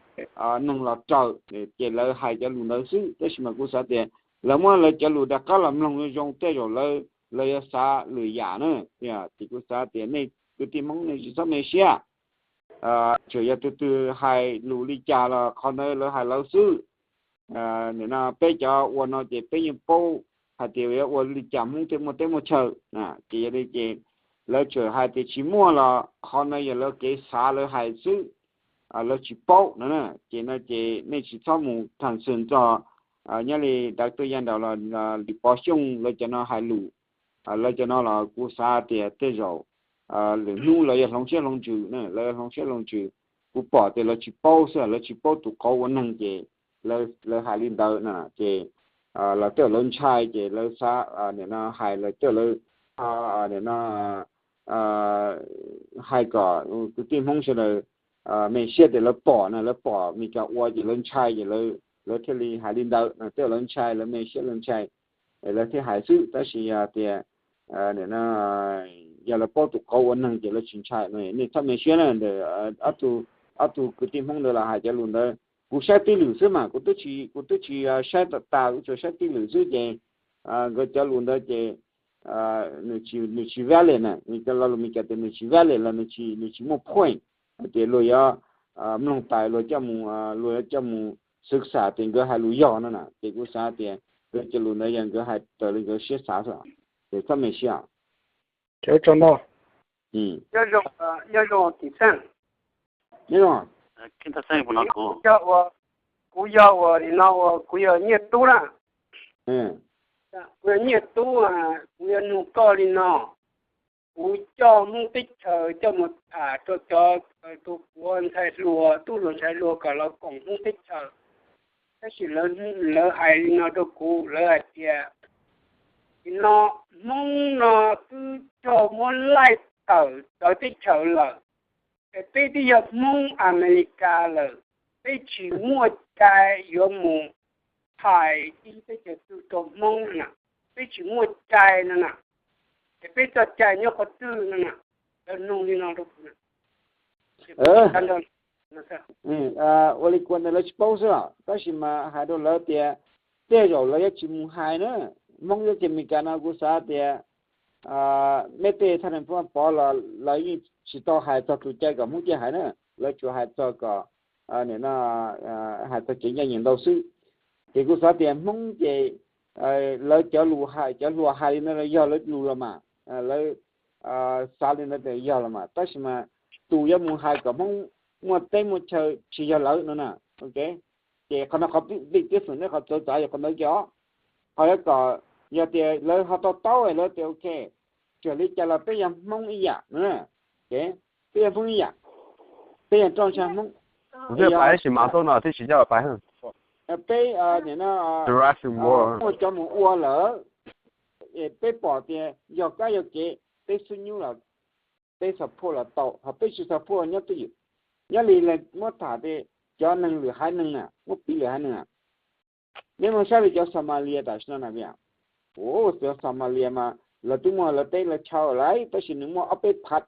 neeg los raws, ces lawv hais cov lus ntawd xwb. Tab sis mas kuv xav tias lawv muab lawv cov lus rov qab los mloog zoo zoo tej zaum lawv yuav xav lwm yam na. Ces kuv xav tias nej kwv tij Hmoob nej tsis txhob me siab. Tsuas yog tus twg hais lus li cas los qhov ntawd lawv hais lawv xwb. Nim no peb cov ua no ces peb yeej paub hais tias yuav ua li cas Hmoob thiaj muaj teb muaj chaw. Ces yog li ces lawv tsuas hais tias tsis muaj los qhov ntawd yog lawv kev xav lawv hais xwb, lawv tsis paub no. Ces no ces nej tsis txhob mus tham xwm txog nyob li dav tuj ya nraud los li Pov Xyooj lawv cov no hais lus, lawv cov no los kuv xav tias tej zaum lwm hnub lawv yuav hloov siab hloov ntsws, lawv yuav hloov siab hloov ntsws. Kuv pom tias lawv tsis paub xwb, lawv tsis paub tus qauv ua neeg ces lawv hais li ntawd na. Ces los tej lawv ntshai ces lawv xav nim no hais los tej lawv nim no hais kom kwv tij Hmoob sawv daws me siab tias lawv pom na, lawv pom Meskas ua ces lawv ntshai ces lawv thiaj li hais li ntawd na. Tej lawv ntshai, lawv me siab lawv ntshai, lawv thiaj hais xwb. Tab sis yog tias nim no yog lawv paub tus qauv ua neeg ces lawv tsis ntshai. Nej txhob me siab na, ntawm ob tug kwv tij Hmoob ntawd los hais cov lus ntawd, kuv saib tij lwm xwb mas, kuv twb tsis, kuv twb tsis saib tas tas, kuv tsuas saib tij lwm xwb ces nkawd cov lus ntawd ces nws tsis valid na, nws cov lo lus Meskas tias nws tsis valid los nws tsis, nws tsis muaj point, hais tias luag yuav mloog tas luag coj mus, luag yuav coj mus xwv xam tias nkawd hais lus yog no na. Ces kuv xav tias nkawd cov lus ntawd yog nkawd hais raws li nkawd siab xav xwb, ces txhob me siab. Kuv yog ua li no, kuv yog Nyiaj Tub na, kuv yog Nyiaj Tub, kuv yog nug koj li no, kuv coj Hmoob teb chaws coj mus tham rau cov tus puav ntxhais hluas tub hluas ntxhais hluas kom los koom Hmoob teb chaws, tab sis lawv hais li no rau kuv, lawv hais tias, nim no Hmoob no twb raug muab laij tawm cov teb chaws lawm, es peb twb yog Hmoob Amelikas lawm, peb tsis muaj cai yuav mus hais ib teb chaws twg rau Hmoob no na, peb tsis muaj cai no na, es peb txoj cai nyob qhov twg no na, lawv nug li no rau kuv. Ua li kuv ntawd lawv tsis paub xwb os, tab sis mas hais rau lawv tias tej zaum lawv yuav tsis mus hais na. Hmoob nyob ces Meskas no kuv xav tias meb tej thaj nees Pov los lawv yeej tsis tau hais txog tus cai kom Hmoob cai hais na, lawv tsuas hais txog kom nim no hais txog kev ncaj ncees ntau xwb. Ces kuv xav tias Hmoob ces lawv cov lus hais, cov hluas hais li ntawd yog lawv lus los mas, lawv xav li ntawd tias yog los mas, tab sis mas tus yuav mus hais kom Hmoob muaj teb muaj chaw tsis yog lawv no na. Ces qhov no qhov pib tiab fwm nej qhov txawv txav yog qhov ntawd kiag os. Ho yuav kom yog tias lawv ho tau taub lawv tias ok, txawm li cas los peb yog Hmoob ib yam no, peb yog Hmoob ib yam, peb yog roj ntsha Hmoob. Peb nim no muaj cov mus ua lawm, peb pom tias yog kab yog kev, peb xub nyub los peb support los tau, ho peb tsis support nyob twj ywm. Nyob li muab tham tias cov neeg lwm haiv neeg na, muab piv lwm haiv neeg na, nej muab saib li cov Somalia tam sim no na, ua cov Somalia mas lawv twb muaj lawv teb lawv chaw lawm, tab sis nws muaj ob peb phav,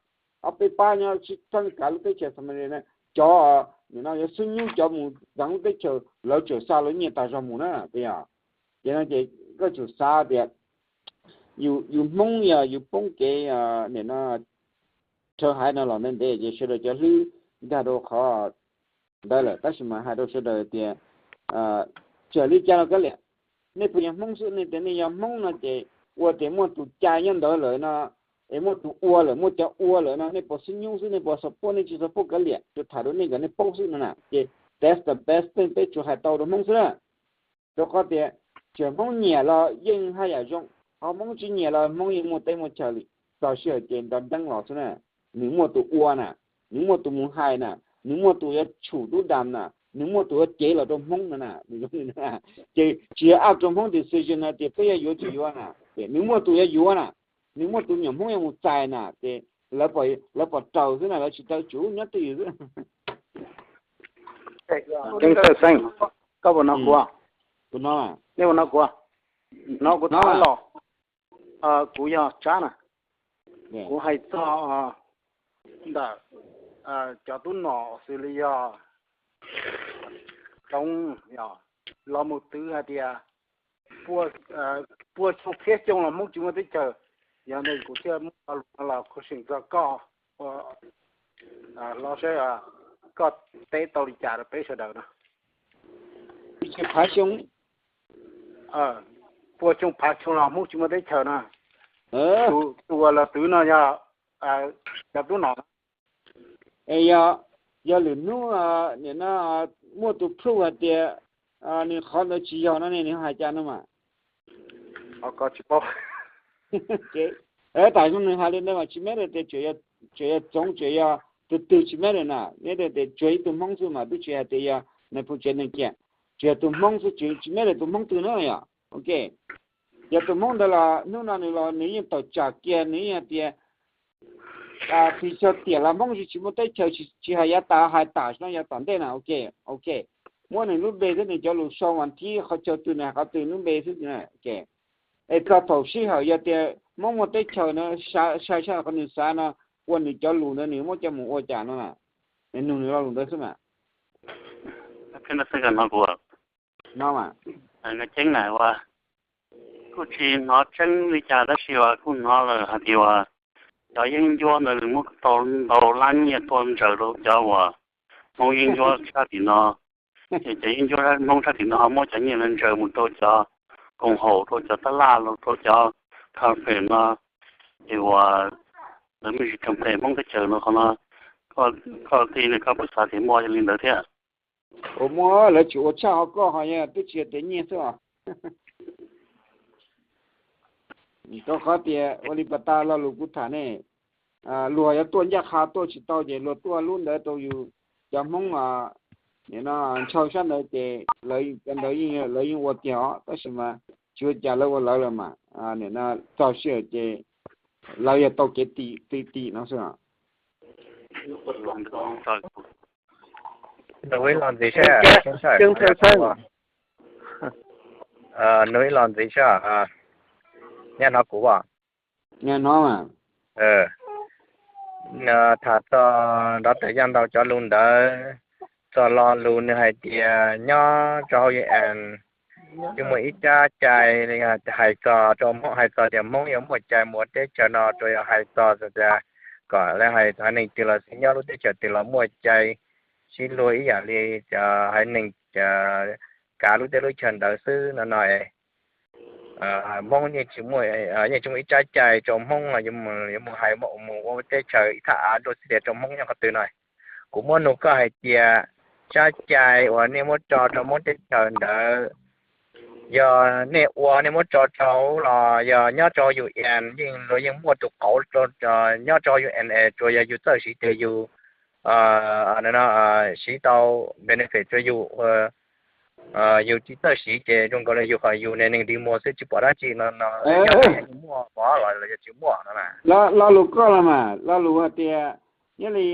ob peb pab nyob tsis txawj kav lub teb chaws Somalia na. Cov nim no yuav xub nyub cov mus txeev lub teb chaws lawv tseem xa lawv nyiaj tas zog mus na, puas yog? Ces no ces koj tsum xav tias yus Hmoob yog yus poob kev nim no rhawv haiv no los ntev ntev ces sawv daws cov hlwb nkag rau qhov ntawd lawm, tab sis mas hais rau sawv daws tias txawm li cas los kav liam, nej puas yog Hmoob xwb, nej tias nej yog Hmoob no ces ua tias muaj tus cai nyob ntawd lawm no, es muaj tus ua lawm, muaj cov ua lawm no, nej puas xub nyub xwb, nej puas support, nej tsis support kav liam, tsuas tham rau nej kom nej paub xwb no na. Ces that's the best thing peb tsuas hais tau rau Hmoob xwb na. Rau qhov tias txawm Hmoob nyiam los yeej haj yam zoo, ho Hmoob tsis nyiam los Hmoob yeej muaj teb muaj chaw li, txog sij hawm ces nrov nreeb los xwb na. Nws muaj tus ua na, nws muaj tus mus hais na, nws muaj tus yuav tshum tub dam na, nws muaj tus yuav cev los rau Hmoob no na. Ces tsis yog up rau Hmoob decision hais tias peb yuav yuav tsis yuav na, ces nws muaj tus yuav yuav na, nws muaj tus nyuam Hmoob yuav mus txais na, ces lawv pom raws xwb na, lawv tsis tau tsum nyob twj ywm xwb. Ceeb Thawj Xeeb, koj puas hnov kuv? Nej puas hnov kuv? Hnov kuv tham los? Kuv yog Tsab na. Kuv hais txog ntawm cov tub nom xws li yog Roob, yog los mus twv hais tias pua xyoo txhiab xyoo los Hmoob tsis muaj teb chaws. Yog ntawd kuv thiaj muab lo lus no los kuv seem txog koj, hlob saib koj teb tau li cas rau peb sawv daws no. Phav xyoo, pua xyoo phav xyoo los Hmoob tsis muaj teb chaws no. Tus uas los twv no yog cov tub nom. Es yog, yog lwm hnub nim no muaj tus proof hais tias nws qhov ntawd tsis yog no ne nws hais cas no mas? Tam sim no nws hais li ntawd mas tsis matter tias tseem yog Txoov tseem yog tus twg tsis matter na, matter tias tsuas ib tug Hmoob xwb mas twb tsis hais tias yog nais phoo tsev neeg kiag, tsuas yog tus Hmoob xwb, tsis matter tus Hmoob twg na yom. Ok, yog tus Hmoob ntawd los hnub no nws los nws yeej tawm tsam kiag nws yeej hais tias tsis txog tiam los Hmoob tsis tsis muaj teb chaws, tsis hais yav tas, hais tam sim no yav tom ntej na. Ok, ok, muab nws lub npe thiab nws cov lus sau mas thib qhov chaw twg nws hais qhov twg lub npe xwb na. Es txog thaum sij hawm yog tias Hmoob muaj teb chaws no, sai sai qhov nws xav no, ua nws cov lus ntawd nws muab coj mus ua cas no na. Nug nws lo lus ntawd xwb mas. Kuv ceeb na, kuj tsis hnov tseeb li cas tab sis uas kuj hnov lawm hais tias uas cov yeeb ncuab ntawd nws muab tau ntau lab nyiaj tuaj ntsaws rau cov uas Hmoob yeeb ncuab sab tim no. Ces cov yeeb ncuab Hmoob sab tim no ho muab cov nyiaj ntawd ntsaws mus rau cov koom haum, rau cov tab laj, rau cov conference no, ces uas lawv me ntsis complain Hmoob teb chaws no qhov no, koj tij ne koj puas xav tias muaj li ntawd thiab? Ua muaj, lawv tseem ua tshaj qhov koj ho yog twb tsis yog tias nyiaj xwb os. Rau qhov tias ua li pas tas lo lus kuv tham ne, luag yuav tuaj ncaj qha tuaj tsis tau ces luag tuaj lub ntawd rau yus cov Hmoob nim no ntshaw sab ntawd ces lawv cov ntawd lawv yeej ua tiag os, tab sis mas tsis ua cas, lawv ua lawv los mas nim no txog sij hawm ces lawv yog tau kev ti ti no xwb. Nug ib lo ntxiv saib, nug ib lo ntxiv saib, nyob hnov kuv os? Tham txog nrov tes yaj ntau cov lus ntawd, txog lo lus nws hais tias nyob rau hauv UN yeej muaj ib tsab cai, hais txog rau Hmoob, hais txog tias Hmoob yuav muaj cai mus ua teb chaws no, rau yog hais txog tias kom lawv hais haiv neeg twg los xij nyob lub teb chaws twg los muaj cai sib luag ib yam li cov haiv neeg kav lub teb lub chaw ntawd xwb no no. Hmoob yeej tsis muaj, yeej tsis muaj ib tsab cai rau Hmoob yuav mus hais mus ua teb chaws ib thaj av dua xwb tias rau Hmoob nyob qhov twg no. Kuv muab nug koj hais tias tsab cai uas nej muab tso rau Hmoob teb chaws ntawd, yog nej ua nej muab tso rau los yog nyob rau UN yeej luag yeej muaj tus qauv nyob rau UN, tsuas yog yus txawj siv tias yus siv tau benefit rau yus, yus tsis txawj siv ces zoo nkaus li yus qhov yus ne neeg dig muag xwb tsis pom dab tsi no no. Muaj mov los yog tsis muaj no? Lo lus koj los mas lo lus hais tias nyob li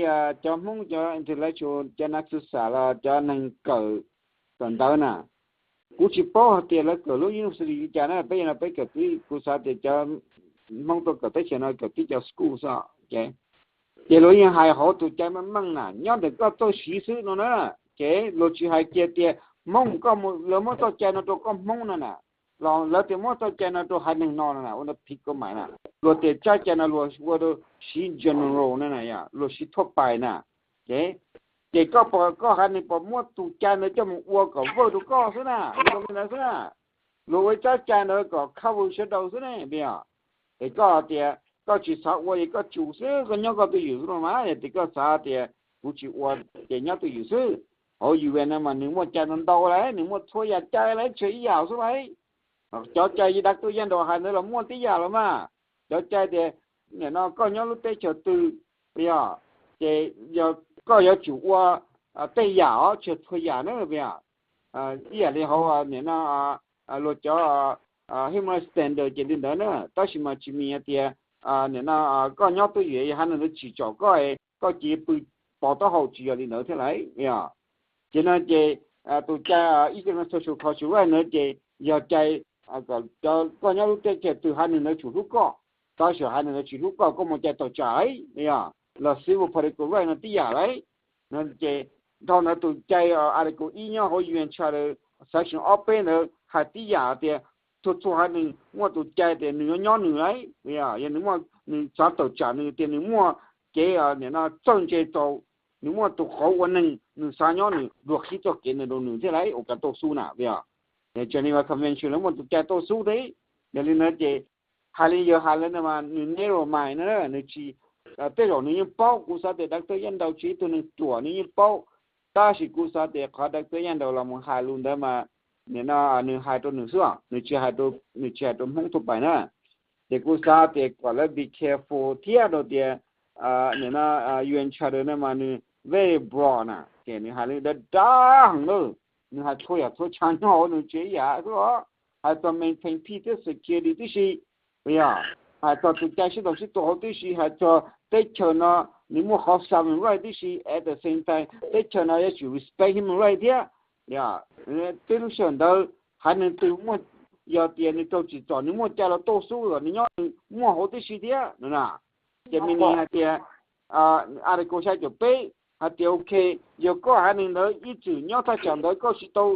cov Hmoob cov intellectual, cov nas txu xam los cov neeg kawm, kawm ntawv na, kuv tsis paub hais tias lawv kawm lub university li cas na, peb no peb kawm tib, kuv xav tias cov Hmoob tuaj kawm teb chaws no kawm tib cov school xwb. Ces luag yeej hais hauv tus cai meej meej na, nyob ntawm koj txawj siv xwb no na. Ces luag tsis hais kiag tias Hmoob, koj, lawv muab txoj cai no rau koj Hmoob no na, los lawv tias muab txoj cai no rau haiv neeg no no na, ua ntawd phiv kav mais na. Luag tias tsab cai no luag ua rau siv general no na, luag siv thuaj pais na. Ces, ces koj pom, koj haiv neeg pom muab tus cai ntawd coj mus ua kom vawj rau koj xwb na, zoo li ntawd xwb na. Luag ua ib tsab cai ntawd kom cover sawv daws xwb ne, yog. Es koj tias koj tsis xav ua es koj tsum xwb, koj nyob koj twj ywm xwb no mas, yog tias koj xav tias kuv tsis ua ces nyob twj ywm xwb. Hauv UN no mas nws muaj cai ntau ntau lawm, nws muaj txhua yam cai lawm, tsis ib yam xwb lawm. Cov cai dav tuj yaj nraum hais ntawd los muaj tib yam los mas. Cov cai tias nim no koj nyob lub teb chaws twg, yog, ces koj yuav tsum ua tej yam os, tsis txhua yam na, yog. Ib yam li hauv nim no luag cov human standard ces li ntawd na, tab sis mas tsis mean tias nim no koj nyob twj ywm haiv neeg ntawd tsim txom koj, koj cia li pw pov taub hau, tsis yog li ntawd thiab lawm, yog. Ces no ces tus cai international social culture right ntawd ces yog cai kom cov koj nyob lub teb chaws twg haiv neeg ntawd tsum hlub koj, tab sis haiv neeg ntawd tsis hlub koj, koj muaj cai tawm tsam los civil political right no tib yam lauj. No ces dhau ntawd tus cai article ib nyob hauv U N Charter section ob peb ntawd hais tib yam tias txhua txhua haiv neeg muaj tus cai tias nws yuav nyob nws lauj, yog nws muaj, nws xav tawm tsam nws tias nws muaj kev nim no txawj ntse rau, nws muaj tus qauv ua neeg, nws xav nyob nws luag qhib txoj kev ntawd rau nws thiab lauj, ua kev tuaj xub na. Yog Geneva Convention lawv muaj tus cai tuaj xub thiab. Yog li ntawd ces hais li yawg hais lawv no mas nws narrow mind na, nws tsis, tej zaum nws yeej paub, kuv xav tias Doctor Yaj Nraug tsis ib tug neeg ruam, nws yeej paub, tab sis kuv xav tias qhov Doctor Yaj Nraug los mus hais lus ntawd mas nim no nws hais rau nws xwb, nws tsis hais rau, nws tsis hais rau Hmoob thoob pais na. Ces kuv xav tias kom lawv be careful thiab rau tias nim no U N Charter no mas nws very broad na, ces nws hais li dav dav heev lawm, nws hais txhua yam txhua tsav nyob hauv nws tsev ib yam xwb os, hais txog maintain peace thiab security tib si, yog hais txog tus cai sib ntaus sib tua hauv tib si, hais txog teb chaws no nws muaj qhov sovereign right tib si, at the same time teb chaws no yuav tsum respect human right thiab. Yog twb lub sij hawm ntawd haiv neeg twg muaj, yog tias nws raug tsim txom nws muaj cai los tuaj xub kom nws nyob nws muaj hauv tib si thiab no na. Ces meaning hais tias article xya caum peb hais tias ok, yog koj haiv neeg ntawd ib txwm nyob thaj tsam ntawd koj tsis tau,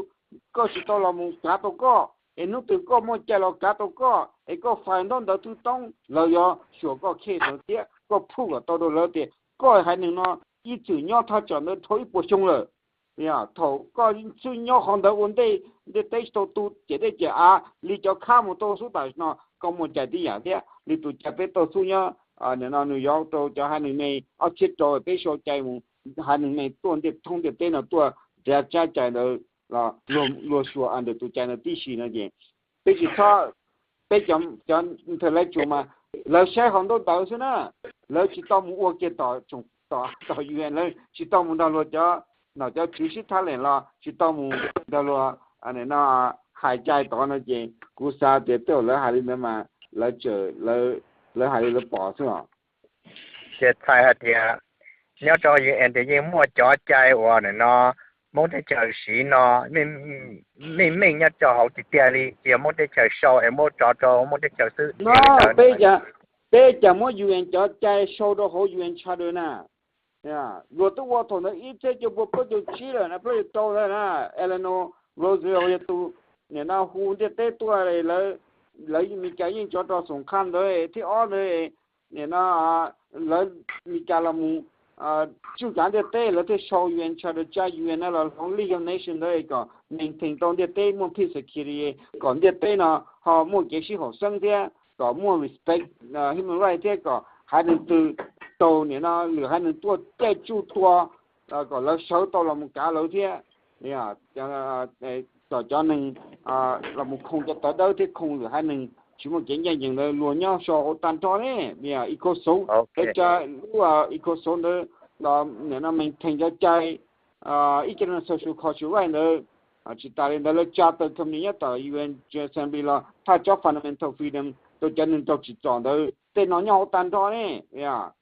koj tsis tau los mus kav tau koj, es hnub twg koj muaj cai los kav tau koj es koj file ntaub ntawv twb toob, lawv yuav xyuas koj case ntawd thiab koj prove kom tau rau lawv tias koj haiv neeg no ib txwm nyob thaj tsam ntawd dhau ib puas xyoo lawm. Yog thaum koj xub nyob qhov ntawd ua ntej, ntiaj teb tsis tau tu ciam teb ciam av li cov khab mus tuaj xub tam sim no, koj muaj cai tib yam thiab li tus cai peb tuaj xub nyob nim no nws yog rau cov haiv neeg me ob txhiab rau peb sau cai mus, haiv neeg me tuaj ntiaj thoob ntiaj teb no tuaj nrhiav tsab cai ntawd los luag xyuas under tus cai ntawd tib si no ces peb tsis txhob, peb cov intellectual mas lawv saib hauv ntaub ntawv xwb na, lawv tsis tau mus ua kiag tom, tom U N, lawv tsis tau mus nrog luag cov, nom cov tswv sib thab lees los tsis tau mus nrog luag no hais cai tod no ces kuv xav tias tej zaum lawv hais li ntawd mas lawv tseem, lawv hais li lawv pom xwb os. Ces txhais hais tias nyob rau U N tias yeej muaj cov cai uas nim no Hmoob teb chaws siv no meej meej nyob rau hauv tiag tiag li, tsis yog Hmoob teb chaws sau es muab tso rau Hmoob teb chaws xwb. No, peb cas muab U N cov cai sau rau hauv U N Charter na. Luag twb ua thaum ntawd ib txhiab cuaj pua plaub caug tsib lawm na, plaub caug rau ntawd na, Eleanor Roosevelt yog tus nim no hu ntiaj teb tuaj, lawv Meskas yeej tso rau xoom qha ntawd thiab ob ntawd, nim no lawv Meskas los mus tsuj kav ntiaj teb lawv thiaj sau U N Charter, tsa U N no los hloov League of Nations ntawd kom maintain tau ntiaj teb muaj peace security, kom ntiaj teb no ho muaj kev sib haum xeeb thiab kom muaj respect human right thiab kom haiv neeg twg tau nim no lwm haiv neeg tuaj caij tsuj tua kom lawv sawv tau los mus kav lawv thiab, kom cov neeg los mus khoo cov tawv dawb thiab khoo lwm haiv neeg tsis muaj kev ncaj ncees ntawd luag nyob sau hauv tag nrho ne. Ecosoc, lawv tsa lub Ecosoc ntawd los nim no maintain cov cai ib co social culture right ntawd. Tsis tas li ntawd lawv tsa tawm company nyob tom U N Assembly los thaj tsob fundamental freedom rau cov neeg raug tsim txom ntawd tej no nyob hauv tag nrho ne.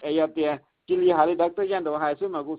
Es yog tias cia li hais li Doctor Yaj Nraug hais xwb mas kuv